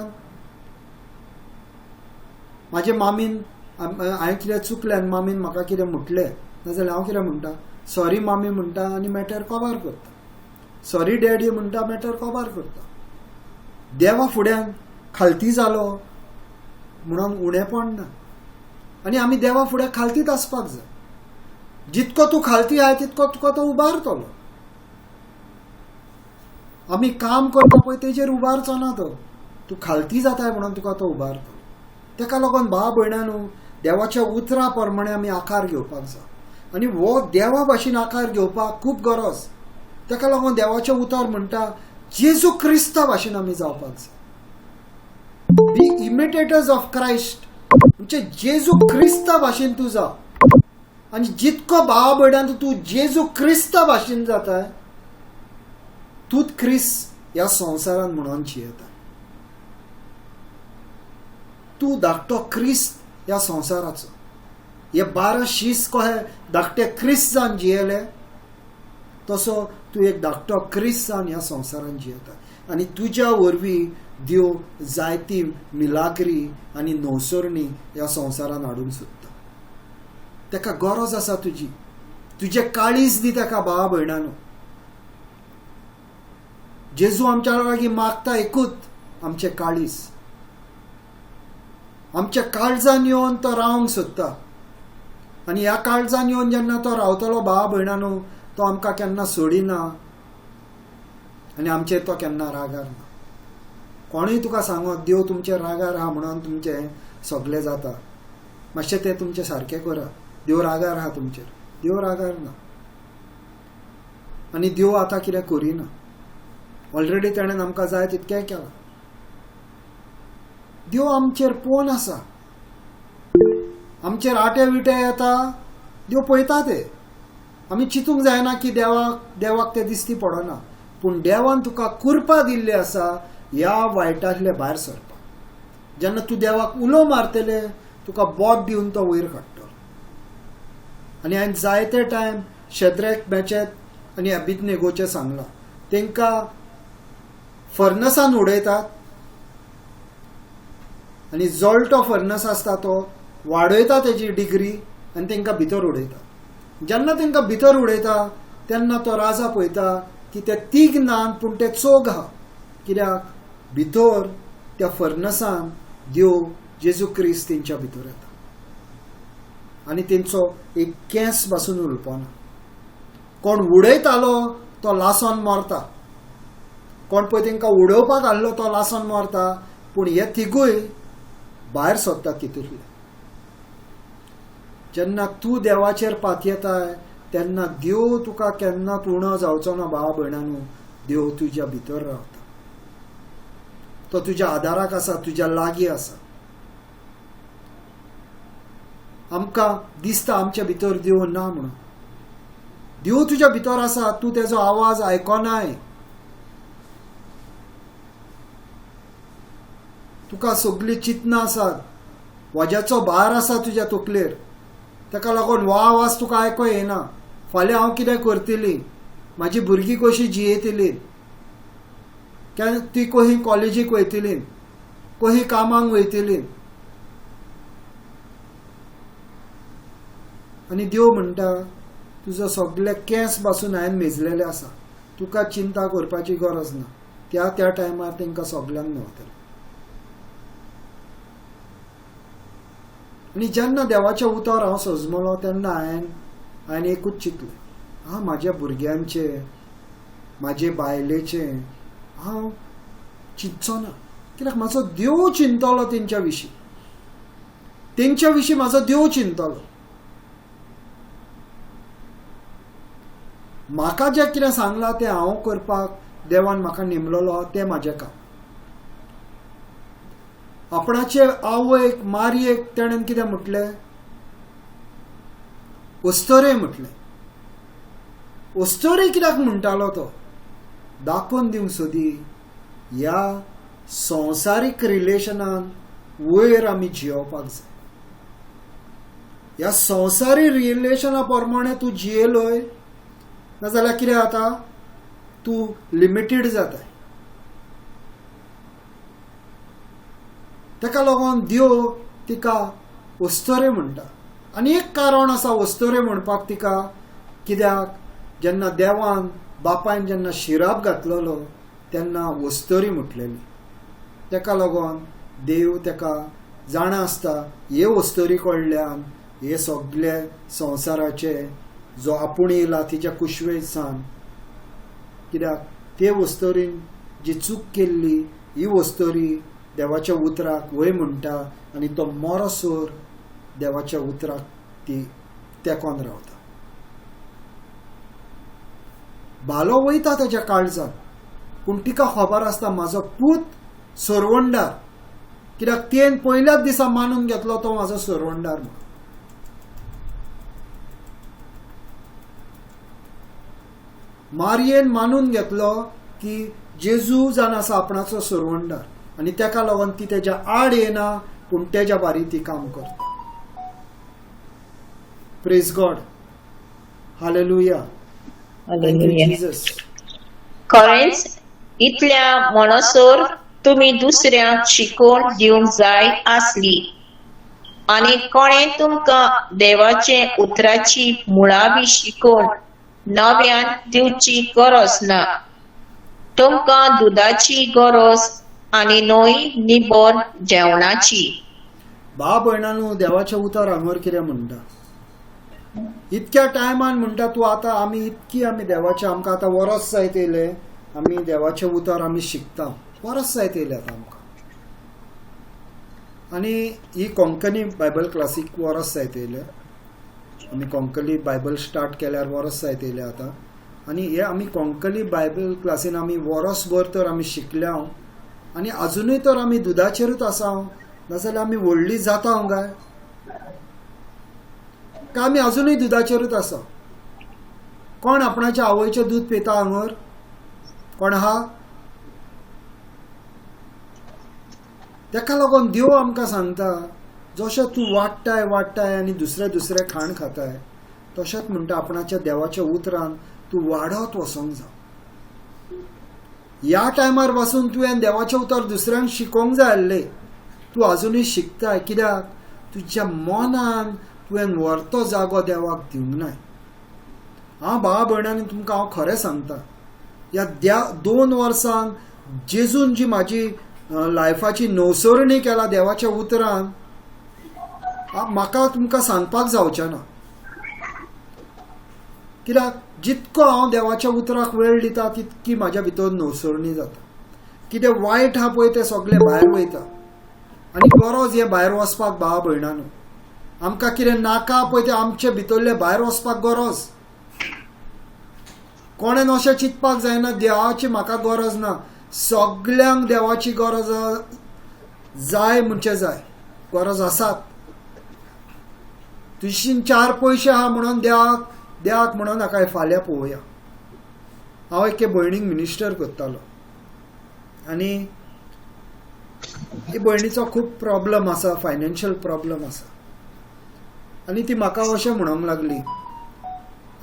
म्हाजे मामीन हांवें कितें चुकलें आनी मामीन म्हाका कितें म्हटलें, नाजाल्यार हांव कितें म्हणटा, सॉरी मामी म्हणटा आनी मॅटर कवर करता. सॉरी डॅडी म्हणटा, मॅटर कवर करता. देवा फुड्यान खालती जालो म्हणून उणेपण ना. आनी आमी देवा फुड्यान खालतीच आसपाक जाय. जितको तूं खालती आहाय तितको तुका तो उबारतलो. आमी काम करता पळय तेजेर उबारचो ना तो, तूं खालती जाताय म्हणून तुका तो उबारतलो. तेका लागून भाव भयणांनो, देवाच्या उतरा प्रमाणे आमी आकार घेवपाक जाय. आनी हो देवा भाशेन आकार घेवपाक खूब गरज. तेका लागून देवाचें उतर म्हणटा जेजू क्रिस्ता भाशेन आमी जावपाक जाय. बी इमिटेटर्स ऑफ क्रायस्ट, म्हणजे जेजू क्रिस्ता भाशेन तूं जा. आनी जितको भाव भयणान तूं जेजू क्रिस्ता भाशेन जाताय, तूंच क्रिस्त ह्या संवसारान म्हणून जियेता. तूं धाकटो क्रिस्त ह्या संवसाराचो. हे 12 शीस कहे धाकटे क्रिस्त जावन जियेले, तसो तूं एक धाकटो क्रिस्त जावन ह्या संवसारान जियेता आनी तुज्या वरवीं देव जायती मिलाग्री आनी नवसरणी ह्या संवसारान हाडूंक सोदता. ताका गरज आसा तुजी, तुजें काळीज दी ताका. भावा भयणानो, जेजू आमच्या लागीं मागता एकूच, आमचें काळीज. आमच्या काळजान येवन तो रावंक सोदता आनी ह्या काळजान येवन जेन्ना तो रावतलो भावा भयणानो, तो आमकां केन्ना सोडिना आनी आमचेर तो केन्ना रागार ना. कोणूय तुका सांगत देव तुमचेर रागार आहा म्हणून तुमचें सगळें जाता, मातशें तें तुमचें सारकें करा. देव रागार आहा तुमचेर, देव रागार ना आनी देव आतां कितें करिना. ऑलरेडी ताणें आमकां जाय तितकें केलां. देव आमचेर पोन आसा, आमचेर आटे विटे येता, देव पळयता ते. आमी चिंतूंक जायना की देवाक ते दिसती पडना, पूण देवान तुका कृपा दिल्ली आसा ह्या वायटांतले भायर सरपाक. जेन्ना तूं देवाक उलो मारतले तुका बोट दिवन तो वयर काडटलो. आनी हांवें जायते टायम शेद्रेक मॅचेत आनी अबिदनेगोचें सांगलां, तांकां फर्नसान उडयतात आनी जळटो फर्नस आसता तो वाडयता तेजी डिग्री आनी तांकां भितर उडयता. जेन्ना तांकां भितर उडयता तेन्ना तो राजा पळयता की ते तीग नान पूण ते चोग आहा, कित्याक भितर त्या फर्नसान देव जेजू क्रिस्त तेंच्या भितर येता आनी तेंचो एक केंस पासून उरपाना. कोण उडयतालो तो लासोन मरता, कोण पळय तांकां उडोवपाक आहलो तो लासोन मरता, पूण हे तिगूय भायर सोदता तितूंतले. जेन्ना तूं देवाचेर पातयेताय तेन्ना देव तुका केन्ना उणो जावचो ना. भावा भयणानू, देव तुज्या भितर रावता, तो तुज्या आदाराक आसा, तुज्या लागीं आसा. आमकां दिसता आमच्या भितर देव ना म्हणून, देव तुज्या भितर आसा, तूं तेजो आवाज आयकोनाय. तुका सगळीं चिंतनां आसात, वज्याचो भार आसा तुज्या तकलेर, ताका लागून हो आवाज तुका आयको येना. फाल्यां हांव कितें करतली, म्हाजी भुरगीं कशीं जियेतली, ती कशी कॉलेजीक वयतली, कशी कामाक वयतली. आनी देव म्हणटा तुजो सगळे केंस पासून हांवें मेजलेले आसा, तुका चिंता करपाची गरज ना. त्या त्या टायमार तांकां सगल्यांक मेवतलें. आनी जेन्ना देवाचें उतर हांव सजमलो तेन्ना हांवें एकूच चिंतलें, हांव म्हाज्या भुरग्यांचें, म्हाजे बायलेचें हांव चिंतचो ना, कित्याक म्हाजो देव चिंतलो तेंच्या विशीं, तेंच्या विशीं म्हाजो देव चिंतलो. म्हाका जें कितें सांगलां तें हांव करपाक देवान म्हाका नेमलेलो, तें म्हाजें काम. आपणाचे आवयक मारयेक तेणेन कितें म्हटलें, अस्तोरे म्हटलें. अस्तोरे कित्याक म्हणटालो तो, दाखोवन दिवंक सोदी ह्या संवसारीक रिलेशनान वयर आमी जियोवपाक जाय. ह्या संवसारीक रिलेशना प्रमाणे तूं जियेलोय नाजाल्यार कितें जाता, तूं लिमिटेड जाताय. ताका लागून देव तिका अस्तोरे म्हणटा. आनी एक कारण आसा अस्तोरे म्हणपाक तिका, कित्याक जेन्ना देवान बापायन जेन्ना शिराप घातलेलो तेन्ना अस्तोरी म्हटलेली. ताका लागून देव ताका जाणा आसता हे अस्तोरी कडल्यान हे सगळे संवसाराचे जो आपूण येयला तिच्या कुशवेसान, कित्याक ते अस्तोरीन जी चूक केल्ली ही अस्तोरी देवाच्या उतराक वय म्हणटा आनी तो मरोसर देवाच्या उतराक ती तेंकोन रावता. भालो वयता ताच्या काळजान, पूण तिका खबर आसता म्हाजो पूत सरवंडार, कित्याक तेन पयल्याच दिसा मानून घेतलो तो म्हाजो सरवंडार म्हणून. मारयेन मानून घेतलो की जेजू जावन आसा आपणाचो सरवंडार आनी ताका लागून ती तेज्या आड येना, पूण तेज्या बारी ती काम करता. Praise God. Hallelujah. Thank you Jesus. खरेंच इतल्या म्हणसर तुमी दुसऱ्यांक शिकोवन दिवंक जाय आसली आनी कोणें तुमकां देवाचे उतराची मुळावी शिकोवन नव्यान दिवची गरज ना. तुमकां दुदाची गरज आनी न्हय निबर जेवणाची. भाव भयणांनो, देवाचें उतर हांगर कितें म्हणटा, इतक्या टायमान म्हणटा तूं आतां आमी इतकी आमी देवाचें, आमकां आतां वरस जायत येयलें आमी देवाचें उतर आमी शिकता, वरस जायत येयलें आतां आमकां. आनी ही कोंकणी बायबल क्लासीक वरस जायत येयलें, आमी कोंकणी बायबल स्टार्ट केल्यार वरस जायत येयलें आतां. आनी हे आमी कोंकणी बायबल क्लासीन आमी वरसभर तर आमी शिकल्या आनी आजुनूय तर आमी दुदाचेरूच आसा, नाजाल्यार आमी व्हडली जाता काय काय आमी आजुनूय दुदाचेरूच आसा. कोण आपणाच्या आवयचें दूद पिता हांगर? कोण आहा? तेका लागून देव आमकां सांगता, जशें तूं वाडटाय वाडटाय आनी दुसरें दुसरें खाण खाताय, तशेंच म्हणटा आपणाच्या देवाच्या उतरान तूं वाडत वचोंक जाय. ह्या टायमार पासून तुवें देवाचें उतर दुसऱ्यांक शिकोवंक जाय आसलें, तूं आजुनूय शिकताय. कित्याक? तुज्या मनान तुवें व्हरतो जागो देवाक दिवंक नाय. हांव भावा भयणांनी तुमकां हांव खरें सांगता, ह्या 2 वर्सांक जेजून जी म्हाजी लायफाची नवसरणी केला देवाच्या उतरान, म्हाका तुमकां सांगपाक जावचें ना. कित्याक जितको हांव देवाच्या उतराक वेळ दिता तितकी म्हाज्या भितर नवसरणी जाता. कितें वायट आहा पळय तें सगळें भायर वयता. आनी गरज हें भायर वचपाक भावा भयणांनो, आमकां कितें नाका पळय तें आमचे भितरलें भायर वचपाक गरज. कोणेन अशें चिंतपाक जायना देवाची म्हाका गरज ना. सगल्यांक देवाची गरज जाय म्हणचे जाय, गरज आसात. तुजशीन 4 पयशे आहा म्हणून देवाक देवाक म्हणून नाका फाल्यां पळोवया. हांव एके भयणीक मिनिस्टर करतालो आनी ही भयणीचो खूब प्रॉब्लम आसा, फायनान्शियल प्रॉब्लम आसा. आनी ती म्हाका अशें म्हणूंक लागली,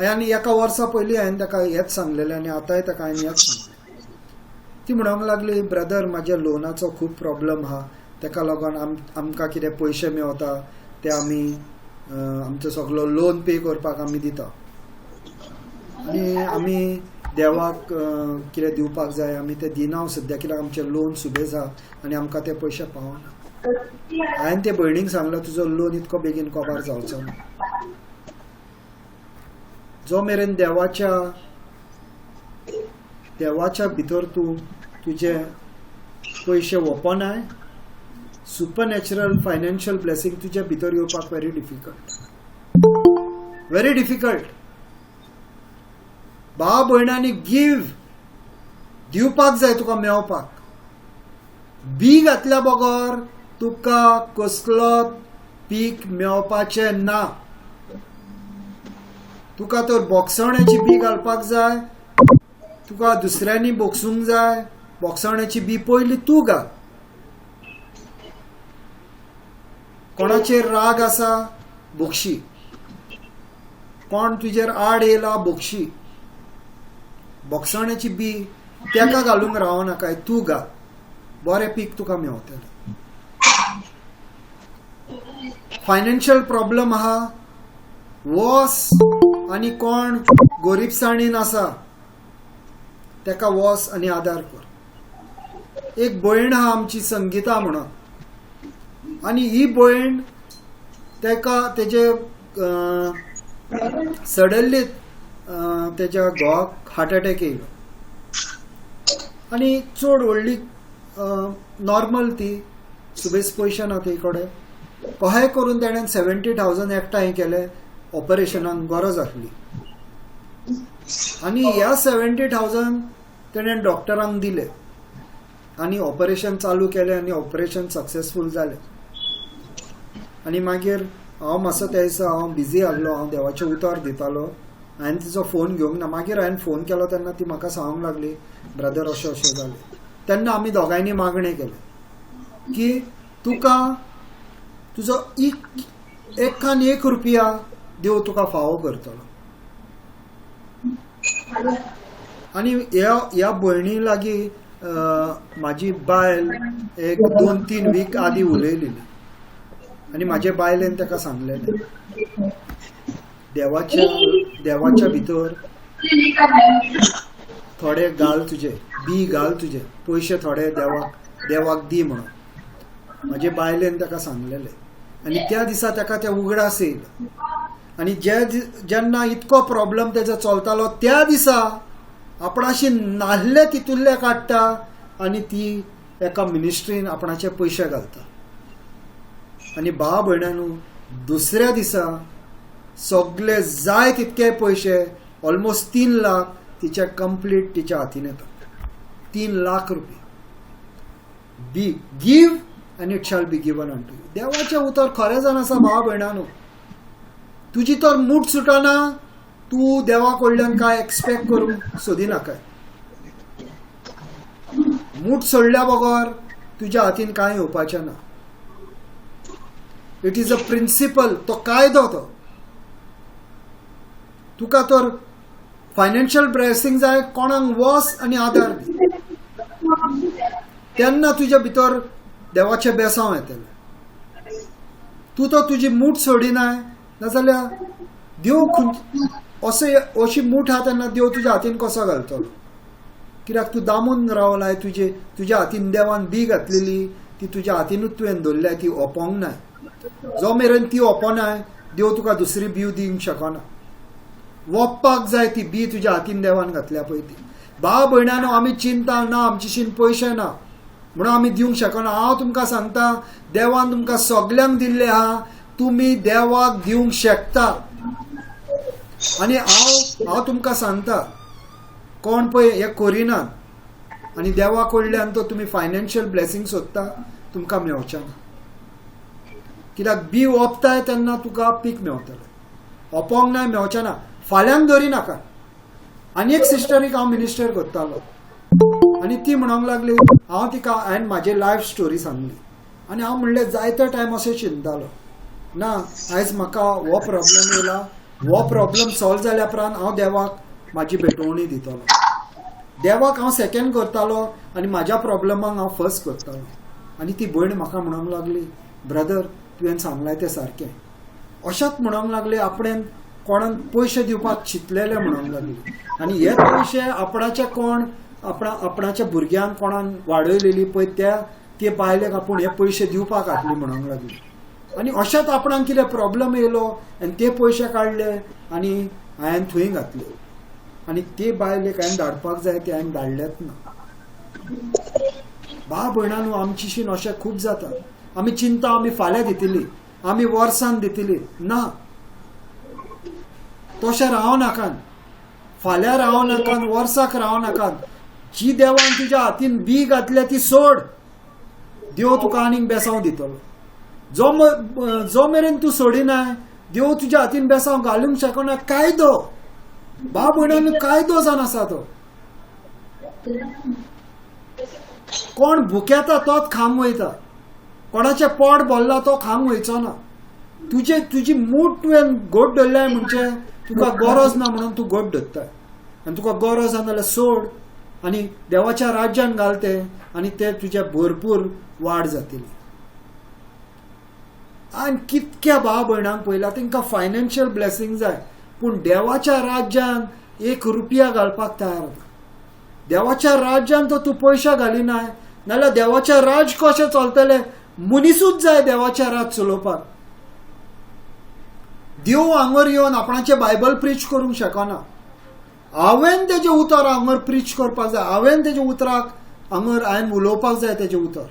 आनी एका वर्सा पयलीं हांवें ताका हेंच सांगलेलें आनी आतांय ताका हांवें हेंच सांगलें. ती म्हणूंक लागली, ब्रदर म्हाज्या लोनाचो खूब प्रॉब्लम आहा, ताका लागून आमकां कितें पयशे मेवता ते आमी आमचो सगलो लोन पे करपाक आमी दिता आनी आमी देवाक कितें दिवपाक जाय आमी ते दिना सद्या, कित्याक आमचें लोन सुबेज आहा आनी आमकां ते पयशे पावना. हांवें ते भयणीक सांगलें, तुजो लोन इतको बेगीन कबार जावचो ना. जो मेरेन देवाच्या देवाच्या भितर तूं तुजे पयशे वपनाय, सुपरनॅचरल फायनान्शियल ब्लेसिंग तुज्या भितर येवपाक व्हेरी डिफिकल्ट, व्हेरी डिफिकल्ट. भाव भयणांनी गिव दिवपाक जाय तुका मेवपाक. बी घातल्या बगर तुका कसलो पीक मेवपाचें ना. तुका तर बोगसवण्याची बी घालपाक जाय, तुका दुसऱ्यांनी बोगसूंक जाय. बोगसवण्याची बी पयली तूं घाल. कोणाचेर राग आसा बोगशी, कोण तुजेर आड येयला बोगशी. बोगसवण्याची बी तेका घालूंक रावो नाकाय, तूं घाल, बरें पीक तुका मेवतलें. फायनान्शियल प्रॉब्लम आहा, वस आनी कोण गोरीबसाणीन आसा तेका वस आनी आदार कर. एक भयण आहा आमची संगीता म्हणून, आनी ही भयण तेका तेजे सडनली तेज्या घोवाक हार्ट अटॅक येयलो आनी चड व्हडली नॉर्मल ती सुबेज पयशे ना ते कडेन. कशेंय करून तेणेन 70,000 एकठांय केले, ऑपरेशनाक गरज आसली. आनी ह्या 70,000 तेणेन डॉक्टरांक दिले आनी ऑपरेशन चालू केलें आनी ऑपरेशन सक्सेसफूल जालें. आनी मागीर हांव मातसो त्या दिसा हांव बिजी आसलो, हांव देवाचें उतर दितालो, हांवें तिचो फोन घेवंक ना. मागीर हांवें फोन केलो तेन्ना ती म्हाका सांगूंक लागली, ब्रदर अशें अशें जालें. तेन्ना आमी दोगांयनी मागणें केलें की तुका तुजो एकान एक रुपया देव तुका फावो करतलो. आनी ह्या भयणी लागीं म्हाजी बायल एक 2-3 वीक आदी उलयलेली आनी म्हाजे बायलेन ताका सांगलेलें, देवाच्या भितर थोडे घाल तुजे, बी घाल तुजे पयशे थोडे देवाक दी म्हणून म्हाजे बायलेन ताका सांगलेलें. आनी त्या दिसा ताका ते उगडास येयलो. आनी जेन्ना इतको प्रॉब्लम तेजो चलतालो त्या दिसा आपणाशी नाहले तितुल्ले काडटा आनी ती एका मिनिस्ट्रीन आपणाचे पयशे घालता. आनी भाव भयणानू दुसऱ्या दिसा सगळे जाय तितके पयशे ऑलमोस्ट 3 लाख तिच्या कंप्लीट तिच्या हातीन येता. 3 लाख रुपया. Be give and it shall be given unto you. देवाचें उतर खरें जावन आसा भाव भयणानू. तुजी तर मूठ सुटना, तूं देवा कडल्यान काय एक्सपेक्ट करूंक सोदिनाकाय. मूठ सोडल्या बगर तुज्या हातीन कांय येवपाचें ना. It is a principal, तो कायदो. तो तुका तर फायनान्शियल ब्लेसिंग जाय, कोणाक वस आनी आदार दी, तेन्ना तुज्या भितर देवाचें बेसांव येतलें. तूं तो तुजी मूठ सोडिनाय नाजाल्यार देव अशें अशी मूठ आहा तेन्ना देव तुज्या हातीन कसो घालतलो? कित्याक तूं दामून रावलाय, तुज्या हातीन देवान बी घातलेली ती तुज्या हातीनूच तुवें दवरल्या, ती ओपोंक नाय. जो मेरेन ती ओपोनाय देव तुका दुसरी बी दिवंक शकना. वोप्पाक जाय ती बी तुज्या हातीन देवान घातल्या पळय ती. भाव भयणानो, आमी चिंता ना, आमचेशीन पयशे ना म्हणून आमी दिवंक शकना. हांव तुमकां सांगता, देवान तुमकां सगल्यांक दिल्ले आहा, तुमी देवाक दिवंक शकता. आनी हांव तुमकां सांगता, कोण पळय हें करिनात आनी देवा कडल्यान तो तुमी फायनान्शियल ब्लेसिंग सोदता, तुमकां मेवचें ना. कित्याक बी ओंपताय तेन्ना तुका पीक मेवतलें, ओपोंक ना मेवचें ना. फाल्यांक धरी नाका. आनी एक सिस्टरीक हांव मिनिस्टर करतालो आनी ती म्हणूंक लागली, हांव तिका हांवें म्हाजी लायफ स्टोरी सांगली आनी हांव म्हणलें जायतो टायम अशें चिंतालो ना, आयज म्हाका हो प्रॉब्लम येयला, हो प्रॉब्लम सॉल्व जाल्या उपरांत हांव देवाक म्हाजी भेटवणी दितलो. देवाक हांव सेकेंड करतालो आनी म्हाज्या प्रॉब्लमाक हांव फर्स्ट करतालो. आनी ती भयण म्हाका म्हणूंक लागली, ब्रदर तुवें सांगलाय तें सारकें. अशेंच म्हणूंक लागले, आपणें कोणाक पयशे दिवपाक चिंतलेले म्हणूंक लागली. आनी हे पयशे आपणाचे कोण आपणाच्या भुरग्यांक कोणाक वाडयलेली पळय ते बायलेक आपूण हे पयशे दिवपाक घातली म्हणूंक लागली. आनी अशेंच आपणाक कितें प्रॉब्लम येयलो आनी ते पयशे काडले आनी हांवें थंय घातले आनी ते बायलेक हांवें धाडपाक जाय ते हांवें धाडलेच ना. भाव भयणानू, आमचीशीन अशें खूब जाता. आमी चिंता आमी फाल्यां दितली, आमी वर्सान दितली ना, तशें राव नाकान, फाल्यां राव नाकान, वर्साक राव नाकान. जी देवान तुज्या हातीन बी घातल्या ती सोड, देव तुका आनीक बेसांव दितलो. जो मेरेन तूं सोडिनाय देव तुज्या हातीन बेसांव घालूंक शकना. कायदो भाव भयणांनो, कायदो जावन आसा तो. कोण भुकेता तोच खांक वयता, कोणाचें पोट भरला तो खांक वयचो ना. तुजी मूठ तुवें गोड धरल्याय म्हणजे तुका गरज ना म्हणून तूं गोड धरताय, आनी तुका गरज आसा जाल्यार सोड आनी देवाच्या राज्यान घाल तें आनी ते तुज्या भरपूर वाड जातली. आनी कितक्या भाव भयणांक पळयला तांकां फायनान्शियल ब्लेसिंग जाय, पूण देवाच्या राज्यान 1 रुपया घालपाक तयार ना. देवाच्या राज्यान तर तूं पयशे घालिनाय नाल्यार देवाचें राज कशें चलतलें? मनिसूच जाय देवाचें राज चलोवपाक. देव हांगर येवन आपणाचें बायबल प्रीच करूंक शकना. हांवें तेजें उतर हांगर प्रीच करपाक जाय, हांवें तेज्या उतराक हांगर हांवें उलोवपाक जाय तेजें उतर.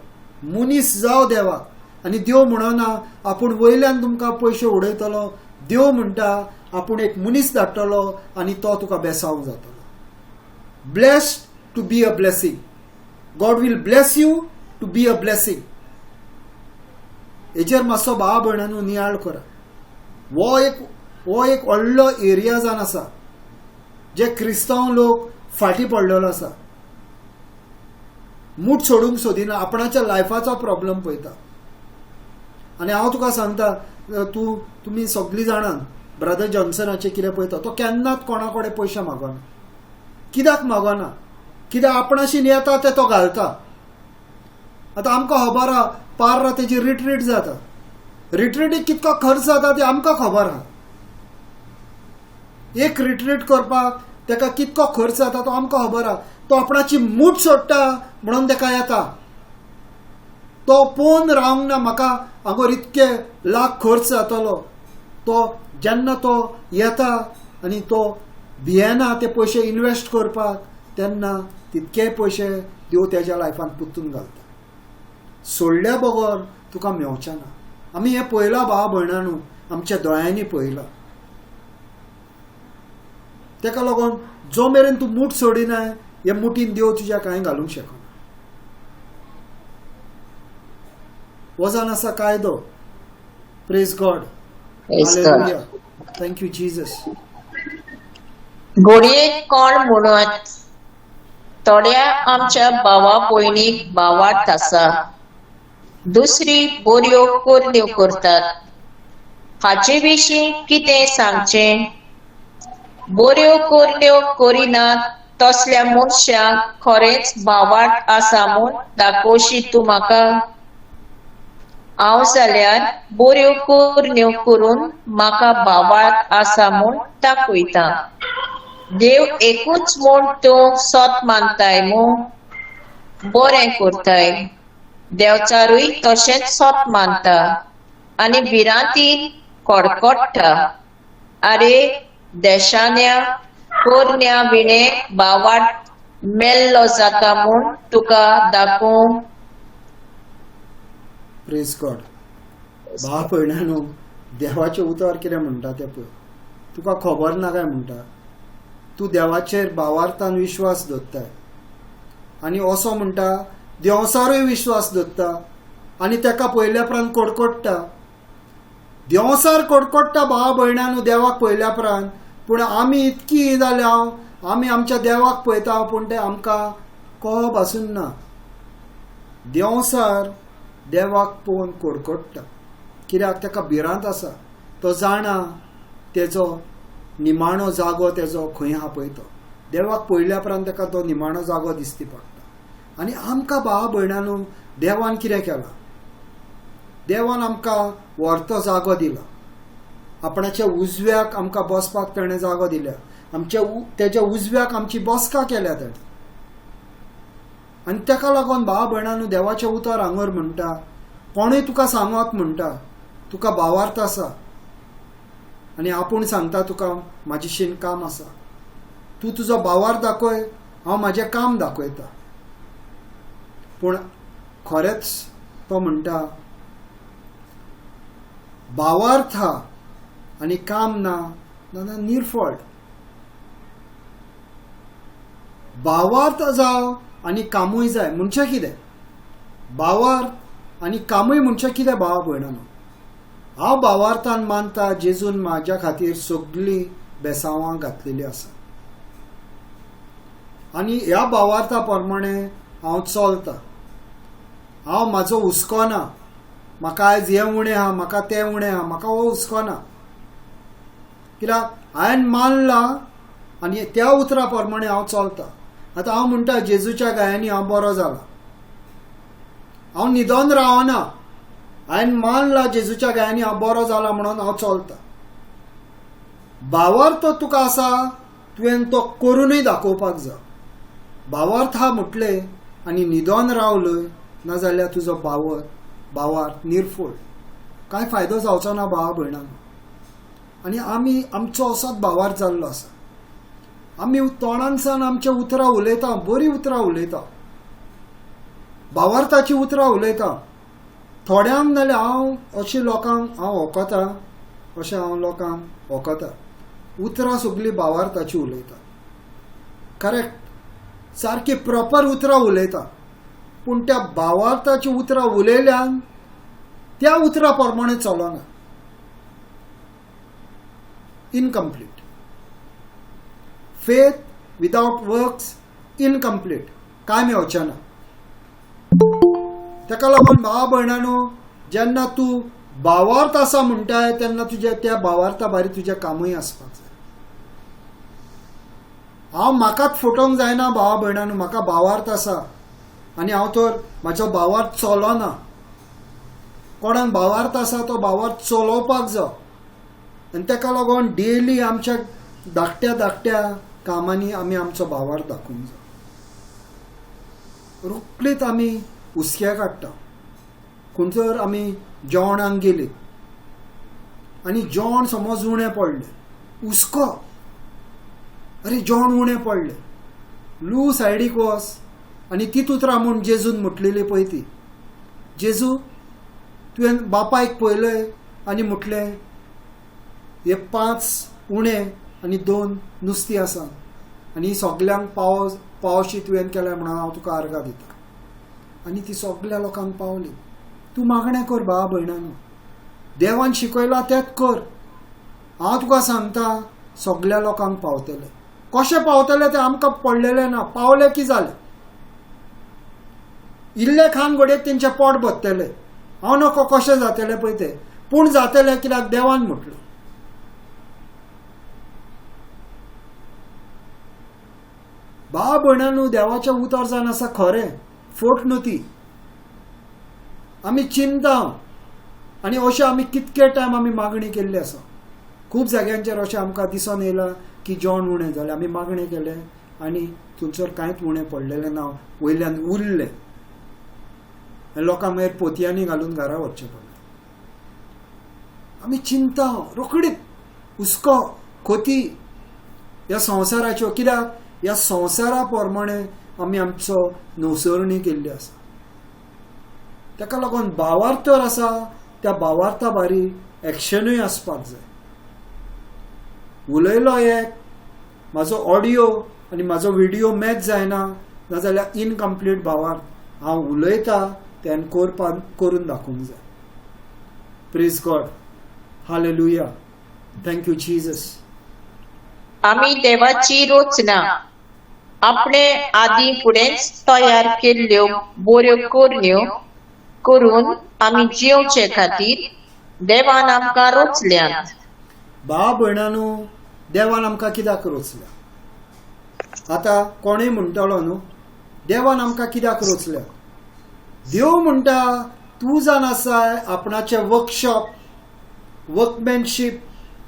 मनीस जाव देवाक. आनी देव म्हणना आपूण वयल्यान तुमकां पयशे उडयतलो, देव म्हणटा आपूण एक मनीस धाडटलो आनी तो तुका बेसावंक जातलो. Blessed to be a blessing. God will bless you to be a blessing. हेजेर मातसो भाव भयणांनो नियाळ करा. हो एक व्हडलो एरिया जावन आसा जे क्रिस्तांव लोक फाटीं पडलेलो आसा, मूठ सोडूंक सोदिना, आपणाच्या लायफाचो प्रॉब्लम पळयता. आनी हांव तुका सांगता, तूं तुमी सगळीं जाणां ब्रदर जॉन्सनाचें कितें पळयता, तो केन्नाच कोणा कडेन पयशे मागना. कित्याक मागना? कित्याक आपणाशीन येता ते तो घालता. आतां आमकां खबर आहा पार्रा तेजी रिट्रीट जाता, रिट्रीटीक कितको खर्च जाता ते आमकां खबर आहा. एक रिट्रीट करपाक तेका कितको खर्च जाता तो आमकां खबर आहा. तो आपणाची मूठ सोडटा म्हणून तेका येता. तो पळोवन रावंक ना म्हाका हांगर इतके लाख खर्च जातलो. तो जेन्ना तो येता आनी तो भियेना ते पयशे इनवेस्ट करपाक, तेन्ना तितके पयशे देव तेज्या लायफान पुतून घालता. सोडल्या बगर तुका मेवचें ना. आमी हें पळयलां भाव भयणांनो, आमच्या दोळ्यांनी पळयलां. तेका लागून जो मेरेन तूं मूठ सोडिनाय, हे मुठीन देव तुज्या कांय घालूंक शकना. वजन आसा कायदो. Praise God. Hallelujah. Thank you Jesus. घोडयेक कोण म्हणत थोड्या आमच्या भावा भयणीक भावार्थ आसा, दुसरी बऱ्यो करण्यो करतात. हाचे विशीं कितें सांगचें? बऱ्यो करण्यो करिनात तसल्या मनशांक खरेंच भावार्थ आसा म्हूण दाखोवशी तूं म्हाका? हांव जाल्यार बऱ्यो करण्यो करून म्हाका भावार्थ आसा म्हूण दाखयता. देव एकूच म्हूण तूं सत मानताय मू? बरें करताय. देवचारूय तशेंच सत मानता आनी भिरांतीन कडकडटा. आरे देशान्या करण्या विणे भावार्थ मेल्लो जाता म्हूण तुका दाखोवं? Praise God. भाव भयणांनो, देवाचें उतर कितें म्हणटा तें पळय. तुका खबर ना काय म्हणटा? तूं देवाचेर भावार्थान विश्वास दवरताय आनी असो म्हणटा देंवसारूय विश्वास दवरता आनी तेका पळयल्या उपरांत कडकडटा. देंवसार कडकडटा भाव भयणांनो देवाक पळयल्या उपरांत. पूण आमी इतकी जाल्या, आमी आमच्या देवाक पळयता पूण तें आमकां कोब आसून ना. देंवसार देवाक पळोवन कडकडटा. कित्याक? तेका भिरांत आसा. तो जाणा तेजो निमाणो जागो तेजो खंय आहा पळय तो. देवाक पळयल्या उपरांत तेका तो निमाणो जागो दिसती पडटा. आनी आमकां भाव भयणांनो देवान कितें केलां? देवान आमकां व्हरतो जागो दिला. आपणाच्या उजव्याक आमकां बसपाक तेणें जागो दिल्या. आमच्या तेज्या उजव्याक आमची बसका केल्या तेणें. आनी तेका लागून भाव भयणांनो देवाचें उतर हांगर म्हणटा, कोणूय तुका सांगत म्हणटा तुका भावार्थ आसा आनी आपूण सांगता तुका म्हाजेशीन काम आसा, तूं तुजो भावार्थ दाखय, हांव म्हाजें काम दाखयता. पूण खरेंच तो म्हणटा भावार्थ हा आनी काम ना नाजाल्यार निर्फळ. भावार्थ जावं आनी कामूय जाय म्हणचें कितें? भावार्थ आनी कामूय म्हणचें कितें भावा भयणांनो? हांव भावार्थान मानता जेजून म्हाज्या खातीर सगळीं बेसांवां घातलेलीं आसा आनी ह्या भावार्था प्रमाणे हांव चलता. हांव म्हाजो हुस्को ना, म्हाका आयज हें उणें आहा, म्हाका तें उणें आहा, म्हाका हो हुस्को ना. कित्याक हांवें मानलां आनी त्या उतरा प्रमाणे हांव चलता. आतां हांव म्हणटा जेजूच्या गायांनी हांव बरो जाला, हांव न्हिदोन रावना. हांवें मानला जेजूच्या गायांनी हांव बरो जाला म्हणून हांव चलता. भावार्थ तुका आसा, तुवें तो करुनूय दाखोवपाक जाय. भावार्थ हा म्हटलें आनी न्हिदोन रावलय नाजाल्यार तुजो भावार्थ निर्फळ, कांय फायदो जावचो ना भावा भयणांनो. आनी आमी आमचो असोच भावार्थ जाल्लो आसा. आमी तोंडानसान आमच्या उतरां उलयता, बरीं उतरां उलयता, भावार्थाची उतरां उलयता. थोड्यांक नाल्यार हांव अशें लोकांक हांव वखता, अशें हांव लोकांक वखता. उतरां सगळीं भावार्थाची उलयता, करेक्ट, सारकी प्रॉपर उतरां उलयता. पूण त्या भावार्थाची उतरां उलयल्यान त्या उतरां प्रमाणे चलना. Incomplete. Faith without works incomplete. कांय मेवचें ना. तेका लागून भावा भयणांनो, जेन्ना तूं भावार्थ आसा म्हणटाय तेन्ना तुज्या त्या भावार्था भायर तुजें कामूय आसपाक जाय. हांव म्हाकाच फटोवंक जायना भावा भयणांनो, म्हाका भावार्थ आसा आनी हांव तर म्हाजो भावार्थ चलोना. कोणाक भावार्थ आसा तो भावार्थ चलोवपाक जाय आनी ताका लागून डेली आमच्या धाकट्या धाकट्या कामांनी आमी आमचो भावार्थ दाखोवंक जाय. रोखडीच आमी हुस्क्या काडटा. खंयसर आमी जेवणाक गेली आनी जेवण समज उणें पडलें, हुस्को, अरे जेवण उणें पडलें, लू सायडीक वच आनी तीच उतरां म्हूण जेजून म्हटलेली पळय ती, जेजू तुवें बापायक पळयलें आनी म्हटलें हे 5 उणें आनी 2 नुस्तीं आसा आनी सगल्यांक पावशी तुवें केल्या म्हणून हांव तुका आर्गां दिता. आनी ती सगल्या लोकांक पावली. तूं मागणें कर भावा भयणांनो, देवान शिकयलां तेंच कर. हांव तुका सांगता सगल्या लोकांक पावतले. कशें पावतले तें आमकां पडलेलें ना, पावले की जालें. इल्ले खान घडयेक तेंचें पोट भरतलें, हांव नको कशें जातलें पळय तें, पूण जातलें कित्याक देवान म्हटलें. भावा भयणांनो, देवाचें उतर जावन आसा खरें, फोट न्हू ती. आमी चिंता आनी अशें आमी कितके टायम आमी मागणी केल्ली आसा. खूब जाग्यांचेर अशें आमकां दिसून येयलां की जेवण उणें जालें, आमी मागणें केलें आनी थंयसर कांयच उणें पडलेलें ना, वयल्यान उरलें आनी लोकांक मागीर पोतयांनी घालून घरा वचचें पडलें. आमी चिंता रोखडीच हुस्को खोती ह्या संवसाराच्यो, कित्याक ह्या संवसारा प्रमाणे आमी आमचो नवसरणी केल्ली आसा. ताका लागून भावार्थ तर आसा त्या भावार्था बारी एक्शनूय आसपाक जाय. उलयलो एक, म्हाजो ऑडियो आनी म्हाजो विडियो मॅच जायना, नाजाल्यार इनकम्प्लीट भावार्थ हांव उलयता तें करून दाखोवंक जाय. Praise God, hallelujah, thank you Jesus. आमी देवाची रचना आपणे आदी फुडेंच तयार केल्ल्यो बऱ्यो करण्यो करून आमी जिवचे खातीर देवान आमकां रचल्यात. भाव भयणांनो, देवान आमकां कित्याक रचल्या? आतां कोणूय म्हणटलो न्हू, देवान आमकां कित्याक रचल्या? देव म्हणटा तूं जाण आसाय आपणाचें वर्कशॉप, वर्कमॅनशीप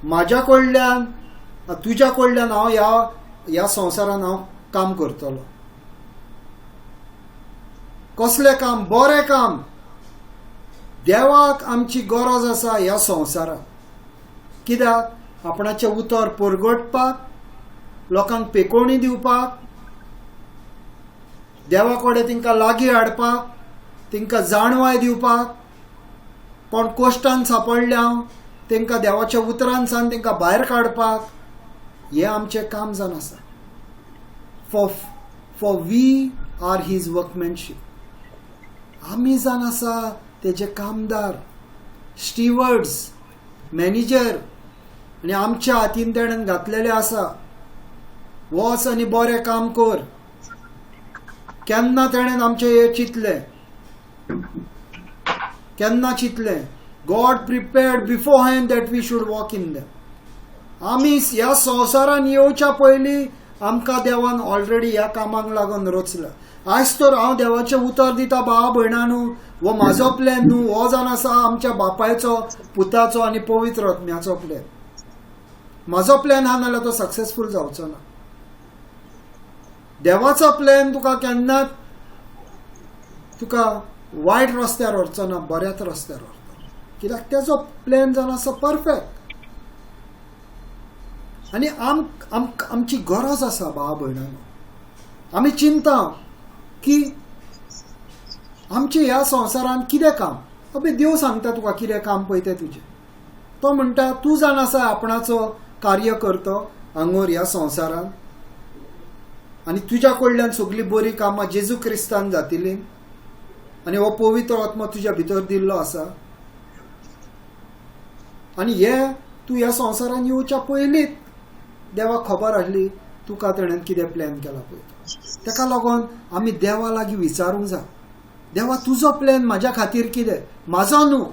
म्हाज्या कडल्यान तुज्या कडल्यान हांव ह्या ह्या संवसारान हांव काम करतलो. कसलें काम? बरें काम. देवाक आमची गरज आसा ह्या संवसाराक. कित्याक? आपणाचें उतर परगटपाक, लोकांक पेकोवणी दिवपाक, देवा कडेन तांकां लागीं हाडपाक, तांकां जाणवाय दिवपाक, कोण कोश्टान सांपडल्या तांकां देवाच्या उतरान सान तांकां भायर काडपाक, हें आमचें काम जावन आसा. For we are his workmanship. आमी जावन आसा तेजे कामदार, स्टिवर्ड्स, मॅनेजर, आनी आमच्या हातीन तेणेन घातलेलें आसा, वच आनी बरें काम कर. केन्ना तेणेन आमचें हें चिंतलें? केन्ना चिंतलें? God prepared beforehand that we should walk in them. आमी ह्या संवसारान येवच्या पयलीं आमकां देवान ऑलरेडी ह्या कामाक लागून रचला. आयज तर हांव देवाचें उतर दिता भावा भयणांनो, हो म्हाजो प्लॅन न्हू, हो जावन आसा आमच्या बापायचो, पुताचो आनी पवित्र आत्म्याचो प्लॅन. म्हाजो प्लॅन आहा नाल्यार तो सक्सेसफूल जावचो ना. देवाचो प्लॅन तुका केन्नाच तुका वायट रस्त्यार व्हरचो ना, बऱ्याच रस्त्यार व्हरतलो. कित्याक तेजो प्लॅन जावन आसा परफेक्ट. आनी आमची गरज आसा भावा भयणांनो. आमी चिंता की आमचे ह्या संवसारान कितें काम? अबे देव सांगता तुका कितें काम पळय तें तुजें. तो म्हणटा तूं जाण आसा आपणाचो कार्य करतो हांगोर ह्या संवसारान, आनी तुज्या कडल्यान सगळीं बरीं कामां जेजू क्रिस्तान जातलीं, आनी हो पवित्र आत्मा तुज्या भितर दिल्लो आसा, आनी हे तूं ह्या संवसारान येवच्या पयलींच देवाक खबर आसली तुका तेणेन कितें प्लॅन केला पळय. ताका लागून आमी देवा लागीं विचारूंक जाय, देवा तुजो प्लॅन म्हाज्या खातीर कितें? म्हाजो न्हू,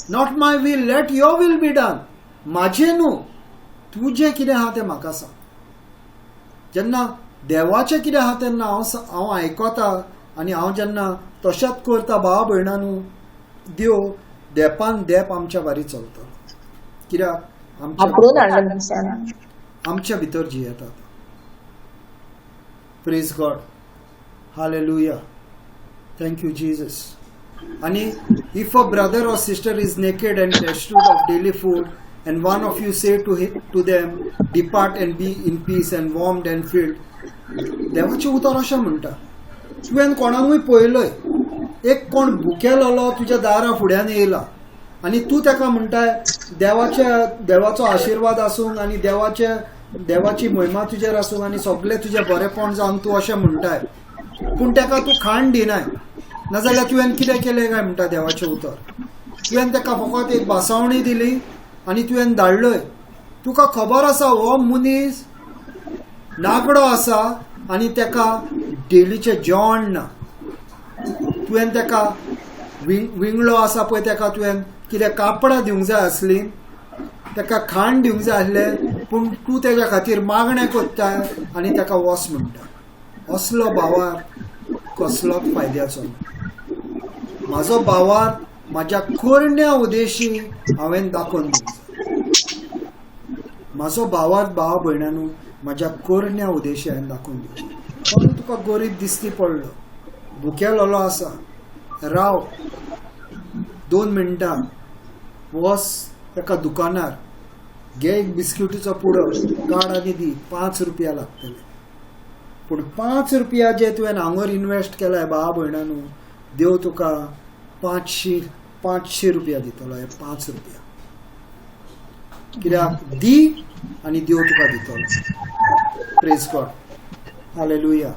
Not my will, let your will be done. म्हाजें न्हू, तुजें कितें आहा तें म्हाका सांग. जेन्ना देवाचें कितें आहा तेन्ना हांव आयकता आनी हांव जेन्ना तशेंच करता भावा भयणां न्हू, देव देपान देप आमच्या बारी चलतलो, कित्याक आमच्या भितर जियेतात. Praise God, hallelujah, thank you Jesus. आनी if a brother or sister is naked and destitute of daily food, and one of you say to them, "Depart and be in peace and warmed and filled." देवाचें उतर अशें म्हणटा, तुवें कोणाकूय पळयलय, एक कोण भुकेलेलो तुज्या दारा फुड्यान येयला आनी तूं ताका म्हणटाय, देवाचो आशिर्वाद आसूंक आनी देवाची महिमा तुजेर आसूंक आनी सगळें तुजें बरेपण जावन तूं अशें म्हणटाय, पूण ताका तूं खाण दिनाय, नाजाल्यार तुवें कितें केलें काय म्हणटा देवाचें उतर? तुवें ताका फकत एक भासावणी दिली आनी तुवें धाडलय. तुका खबर आसा हो मनीस नागडो आसा आनी ताका डेलीचें जेवण ना. तुवें ताका विंगळो आसा पळय, ताका तुवें कितें कापडां दिवंक जाय आसलीं, ताका खाण दिवंक जाय आसलें, पूण तूं तेज्या खातीर मागणें कोत्ताय आनी ताका वस म्हणटा. असलो भावार कसलोच फायद्याचो ना. म्हाजो भावार म्हाज्या कोरण्या उदेशी हांवें दाखोवन दिवंक जाय. म्हाजो भावार्थ भावा भयणानू म्हाज्या कोरण्या उदेशी हांवें दाखोवन दिवचें. कोण तुका गरीब दिसती पडलो, भुकेलेलो आसा, राव 2 मिनटां, वस ताका दुकानार, घे एक बिस्किटीचो पुडो, काड आनी दी, 5 रुपया लागतले. पूण 5 रुपया जे तुवें हांगर इनवेस्ट केलाय भावा भयणानू, देव तुका 500 रुपया दितलो. हे 5 रुपया कित्याक दी आनी देव तुका दितलो. Praise God, hallelujah.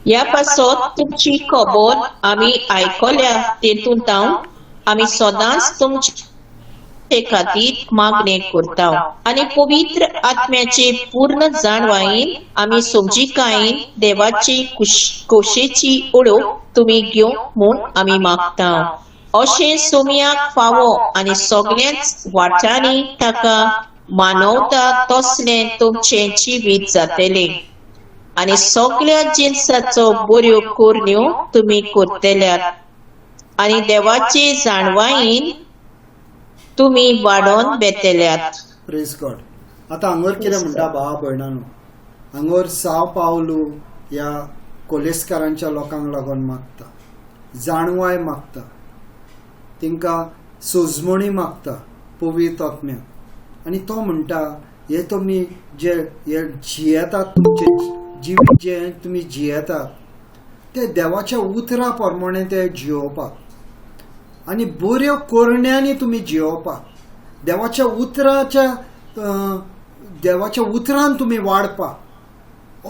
ह्या पासत तुमची खबर आमी आयकल्या तेतूंत आमी सदांच तुमचे खातीर मागणें करता आनी पवित्र आत्म्याचे पूर्ण जाणवायेन आमी समजिकायेन देवाची खोशेची ओळख तुमी घेवंक म्हूण आमी मागता. अशें सोमयाक फावो आनी सगळ्याच वाटांनी ताका मानवता तसलें तुमचें जिवीत जातलें आनी सगळ्या जिनसाचो बऱ्यो करण्यो तुमी करतल्यात आनी देवाचे जाणवायेन तुमी वाडोवन बेतल्यात. Praise God. आतां हांगर कितें म्हणटा भावा भयणांनो, हांगर साव पावलू ह्या कोलेस्कारांच्या लोकांक लागून मागता, जाणवाय मागता, तांकां सोजमणी मागता पवित्र आत्म्याक. आनी तो म्हणटा, हे तुमी जे हे जियेतात, तुमचे जिवीत जे तुमी जियेतात ते देवाच्या उतरा प्रमाणे ते जियोवपाक आनी बऱ्यो करण्यांनी तुमी जियोवपाक, देवाच्या उतराच्या देवाच्या उतरान तुमी वाडपाक,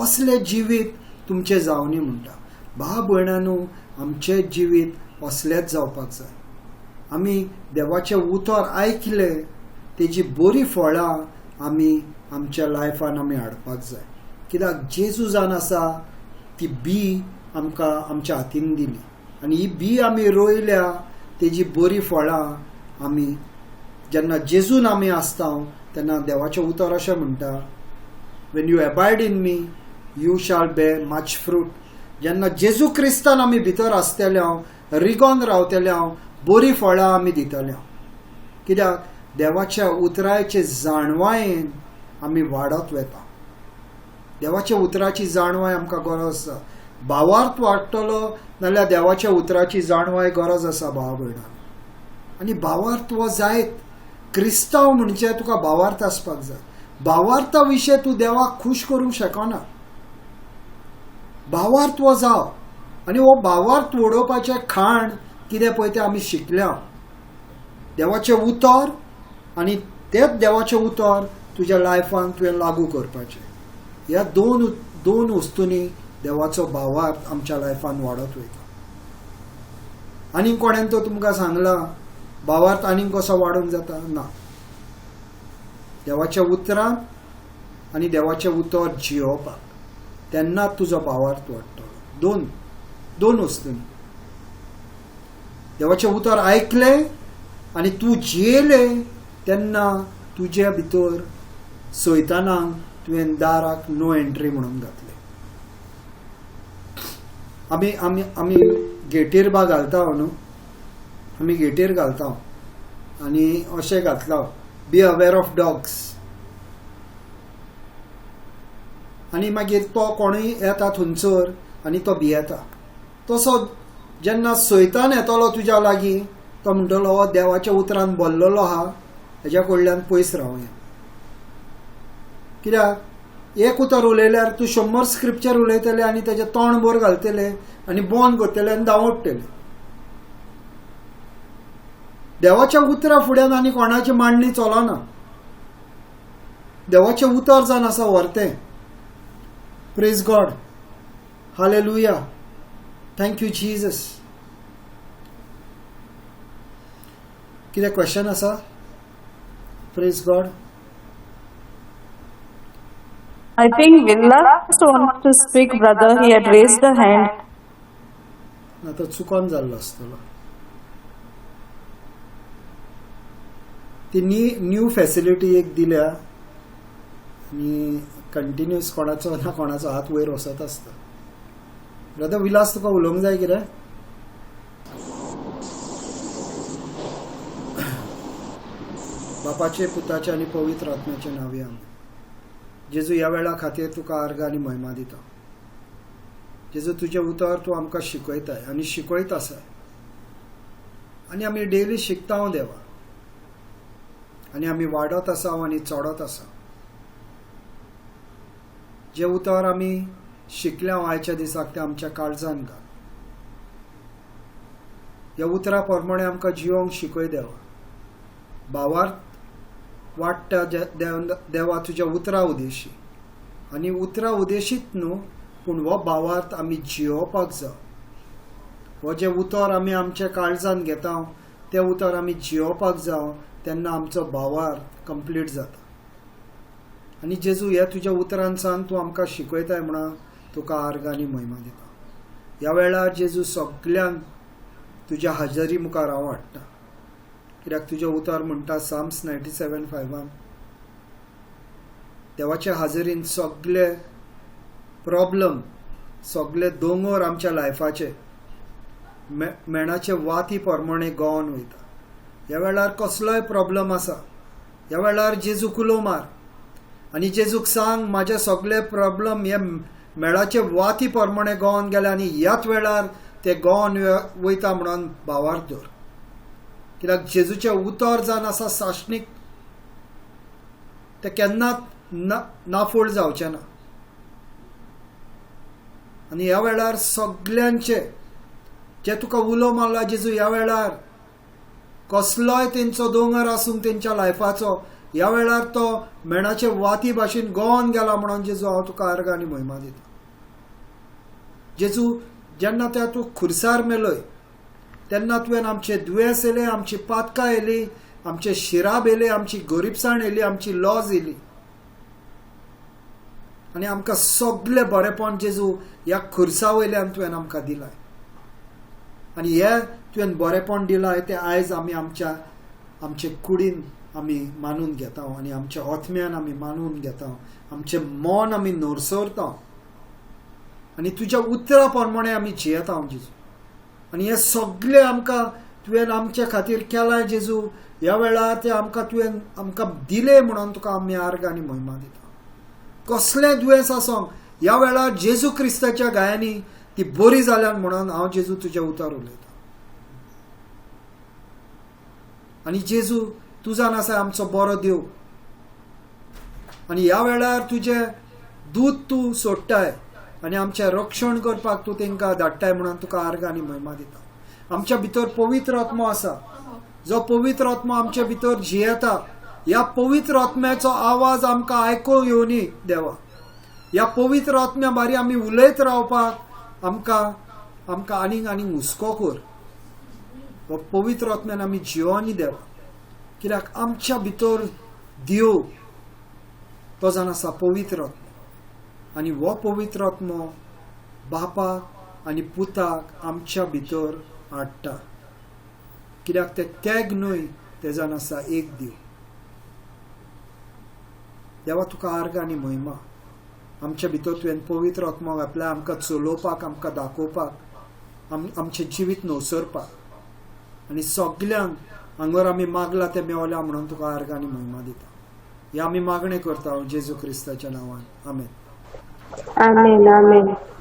असलें जिवीत तुमचें जावनी म्हणटा. भाव भयणांनो, आमचें जिवीत असलेंच जावपाक जाय. आमी देवाचें उतर आयकलें तेजी बरी फळां आमी आमच्या लायफान आमी हाडपाक जाय. कित्याक जेजू जावन आसा ती बी आमकां आमच्या हातीन दिली आनी ही बी आमी रोयल्या तेजी बरी फळां आमी जेन्ना जेजून आमी आसता तेन्ना देवाचें उतर अशें म्हणटा, when you abide in me you shall bear much fruit. जेन्ना जेजू क्रिस्तान आमी भितर आसतले हांव, रिगोन रावतले हांव, बरी फळां आमी दितले हांव. कित्याक देवाच्या उतराचे जाणवायेन आमी वाडत वता. देवाच्या उतराची जाणवाय आमकां गरज आसा. भावार्थ वाडटलो नाल्यार देवाच्या उतराची जाणवाय गरज आसा भावा भयणां. आनी भावार्थ हो जायत क्रिस्तांव म्हणजे तुका भावार्थ आसपाक जाय. भावार्था विशय तूं देवाक खूश करूंक शकना. भावार्थ हो जाव आनी हो भावार्थ वडोवपाचें खाण कितें पळय तें आमी शिकल्या. देवाचें उतर आनी तेंच देवाचें उतर तुज्या लायफान तुवें लागू करपाचें. ह्या दोन वस्तूंनी देवाचो भावार्थ आमच्या लायफान वाडत वयता. आनी कोणेन तो तुमकां सांगला भावार्थ आनीक कसो वाडोवंक जाता? ना. देवाच्या उतरान आनी देवाचें उतर जियोवपाक तेन्ना तुजो भावार्थ वाडटलो. दोन वस्तूंनी देवाचें उतर आयकलें आनी तूं जियेले तेन्ना तुजे भितर सैतानाक तुवें दाराक नो एंट्री म्हणून घातले. आमी आमी आमी गेटीर बा घालता न्हू, आमी गेटीर घालता आनी अशें घातला, बी अवेर ऑफ डॉग्स. आनी मागीर तो कोणूय येता थंयसर आनी तो भियेता. तसो जेन्ना सैतान येतलो तुज्या लागीं तो म्हणटलो हो देवाच्या उतरान बोल्लेलो आहा, हेज्या कडल्यान पयस रावया. कित्याक एक उतर उलयल्यार तूं 100 स्क्रिप्चर उलयतले आनी तेजें तोंड बोर घालतले आनी बंद करतले आनी धांवडटले. देवाच्या उतरा फुड्यान आनी कोणाची मांडणी चलना. देवाचें उतर जावन आसा व्हरतें. Praise God, hallelujah, thank you Jesus. कितें क्वेश्चन आसा? Praise God. I think Vilas want to speak, brother. He had raised the hand. ना तो चुकोन जाल्लो आसतलो. ती न्यू फॅसिलिटी एक दिल्या आनी कंटिन्युअस कोणाचो ना कोणाचो हात वयर वचत आसता. ब्रदर विलास, तुका उलोवंक जाय कितें? बापाचे, पुताचे आनी पवित्र आत्म्याचे नांवे आमेन. जेजू, ह्या वेळा खातीर तुका आर्गां आनी महिमा दिता. जेजू, तुजें उतर तूं आमकां शिकयताय आनी शिकयत आसाय आनी आमी डेली शिकता देवा, आनी आमी वाडत आसा आनी चडत आसा. जें उतर आमी शिकल्या आयच्या दिसाक तें आमच्या काळजान घाल. ह्या उतरा प्रमाणे आमकां जिवोंक शिकय देवा. भावार्थ वाडटा देवा तुज्या उतरा उदेशी, आनी उतरा उदेशीत न्हू पूण हो भावार्थ आमी जियोवपाक जाय. हो जें उतर आमी आमच्या काळजान घेता तें उतर आमी जियोवपाक जाव, तेन्ना आमचो भावार्थ कंप्लीट जाता. आनी जेजू, ह्या तुज्या उतरान सांग तूं आमकां शिकयताय म्हणून तुका आर्गां आनी महिमा दिता. ह्या वेळार जेजू सगल्यांक तुज्या हाजरी मुखार हांव हाडटा, कित्याक तुजें उतर म्हणटा साम्स 97:5 देवाच्या हाजरीन सगळे प्रॉब्लम, सगळे दोंगर आमच्या लायफाचे मेणाचे वाती प्रमाणे गोवन वयता. ह्या वेळार कसलोय प्रॉब्लम आसा, ह्या वेळार जेजूक उलो मार आनी जेजूक सांग म्हाजे सगळे प्रॉब्लम हे मेळाचे वाती प्रमाणे गोवन गेले आनी ह्याच वेळार ते गोवन वयता म्हणून भावार्थ दवर. कित्याक जेजूचें उतर जावन आसा सासणीक, तें केन्नाच नाफोड जावचें ना. आनी ह्या वेळार सगल्यांचे जे तुका उलो मारला जेजू, ह्या वेळार कसलोय तेंचो दोंगर आसूं तेंच्या लायफाचो, ह्या वेळार तो मेणाचे वाती भाशेन गोवन गेला म्हणून जेजू हांव तुका आर्गां आनी महिमा दिता. जेजू, जेन्ना त्या तूं खुर्सार मेलय तेन्ना तुवें आमचे दुयेंस येयले, आमची पातकां येयली, आमचे शिराब येयले, आमची गरिबसाण येयली, आमची लॉज येयली आनी आमकां सगळें बरेपण जेजू ह्या खुर्सा वयल्यान तुवें आमकां दिलाय. आनी हे तुवें बरेपण दिलाय तें आयज आमी आमच्या आमचे कुडीन आमी मानून घेता आनी आमच्या आत्म्यान आमी मानून घेता, आमचें मन आमी नरसरता आनी तुज्या उतरा प्रमाणे आमी जियेता जेजू. आनी हें सगळें आमकां तुवें आमच्या खातीर केलां जेजू, ह्या वेळार तें आमकां तुवें आमकां दिलें म्हणून तुका आमी आर्गां आनी महिमा दिता. कसलें दुयेंस आसूं ह्या वेळार जेजू क्रिस्ताच्या गायांनी ती बरी जाल्यान म्हणून हांव जेजू तुजें उतर उलयतां. आनी जेजू तूं जाण आसा आमचो बरो देव, आनी ह्या वेळार तुजें दूत तूं सोडटाय आनी आमचें रक्षण करपाक तूं तांकां धाडटाय म्हणून तुका आर्गां आनी महिमा दिता. आमच्या भितर पवित्र आत्मो आसा, जो पवित्र आत्मो आमच्या भितर जियेता. ह्या पवित्र आत्म्याचो आवाज आमकां आयकूंक येवनी देवा. ह्या पवित्र आत्म्या बारी आमी उलयत रावपाक आमकां आमकां आनीक आनीक हुस्को कर. हो पवित्र आत्म्यान आमी जियोनी देवा, कित्याक आमच्या भितर देव तो जावन आसा पवित्र आत्मो, आनी हो पवित्र आत्मो बापाक आनी पुताक आमच्या भितर हाडटा. कित्याक ते त्याग न्हय ते जावन आसा एक देव. देवा, तुका आर्गां आनी महिमा. आमच्या भितर तुवें पवित्र आत्मो घातला आमकां चलोवपाक, आमकां दाखोवपाक, आमचें जिवीत नवसरपाक. आनी सगल्यांक हांगर आमी मागला तें मेवल्या म्हणून तुका आर्गां आनी महिमा दिता. हे आमी मागणें करता जेजू क्रिस्ताच्या नांवान. आमेन. आमेन, आमेन.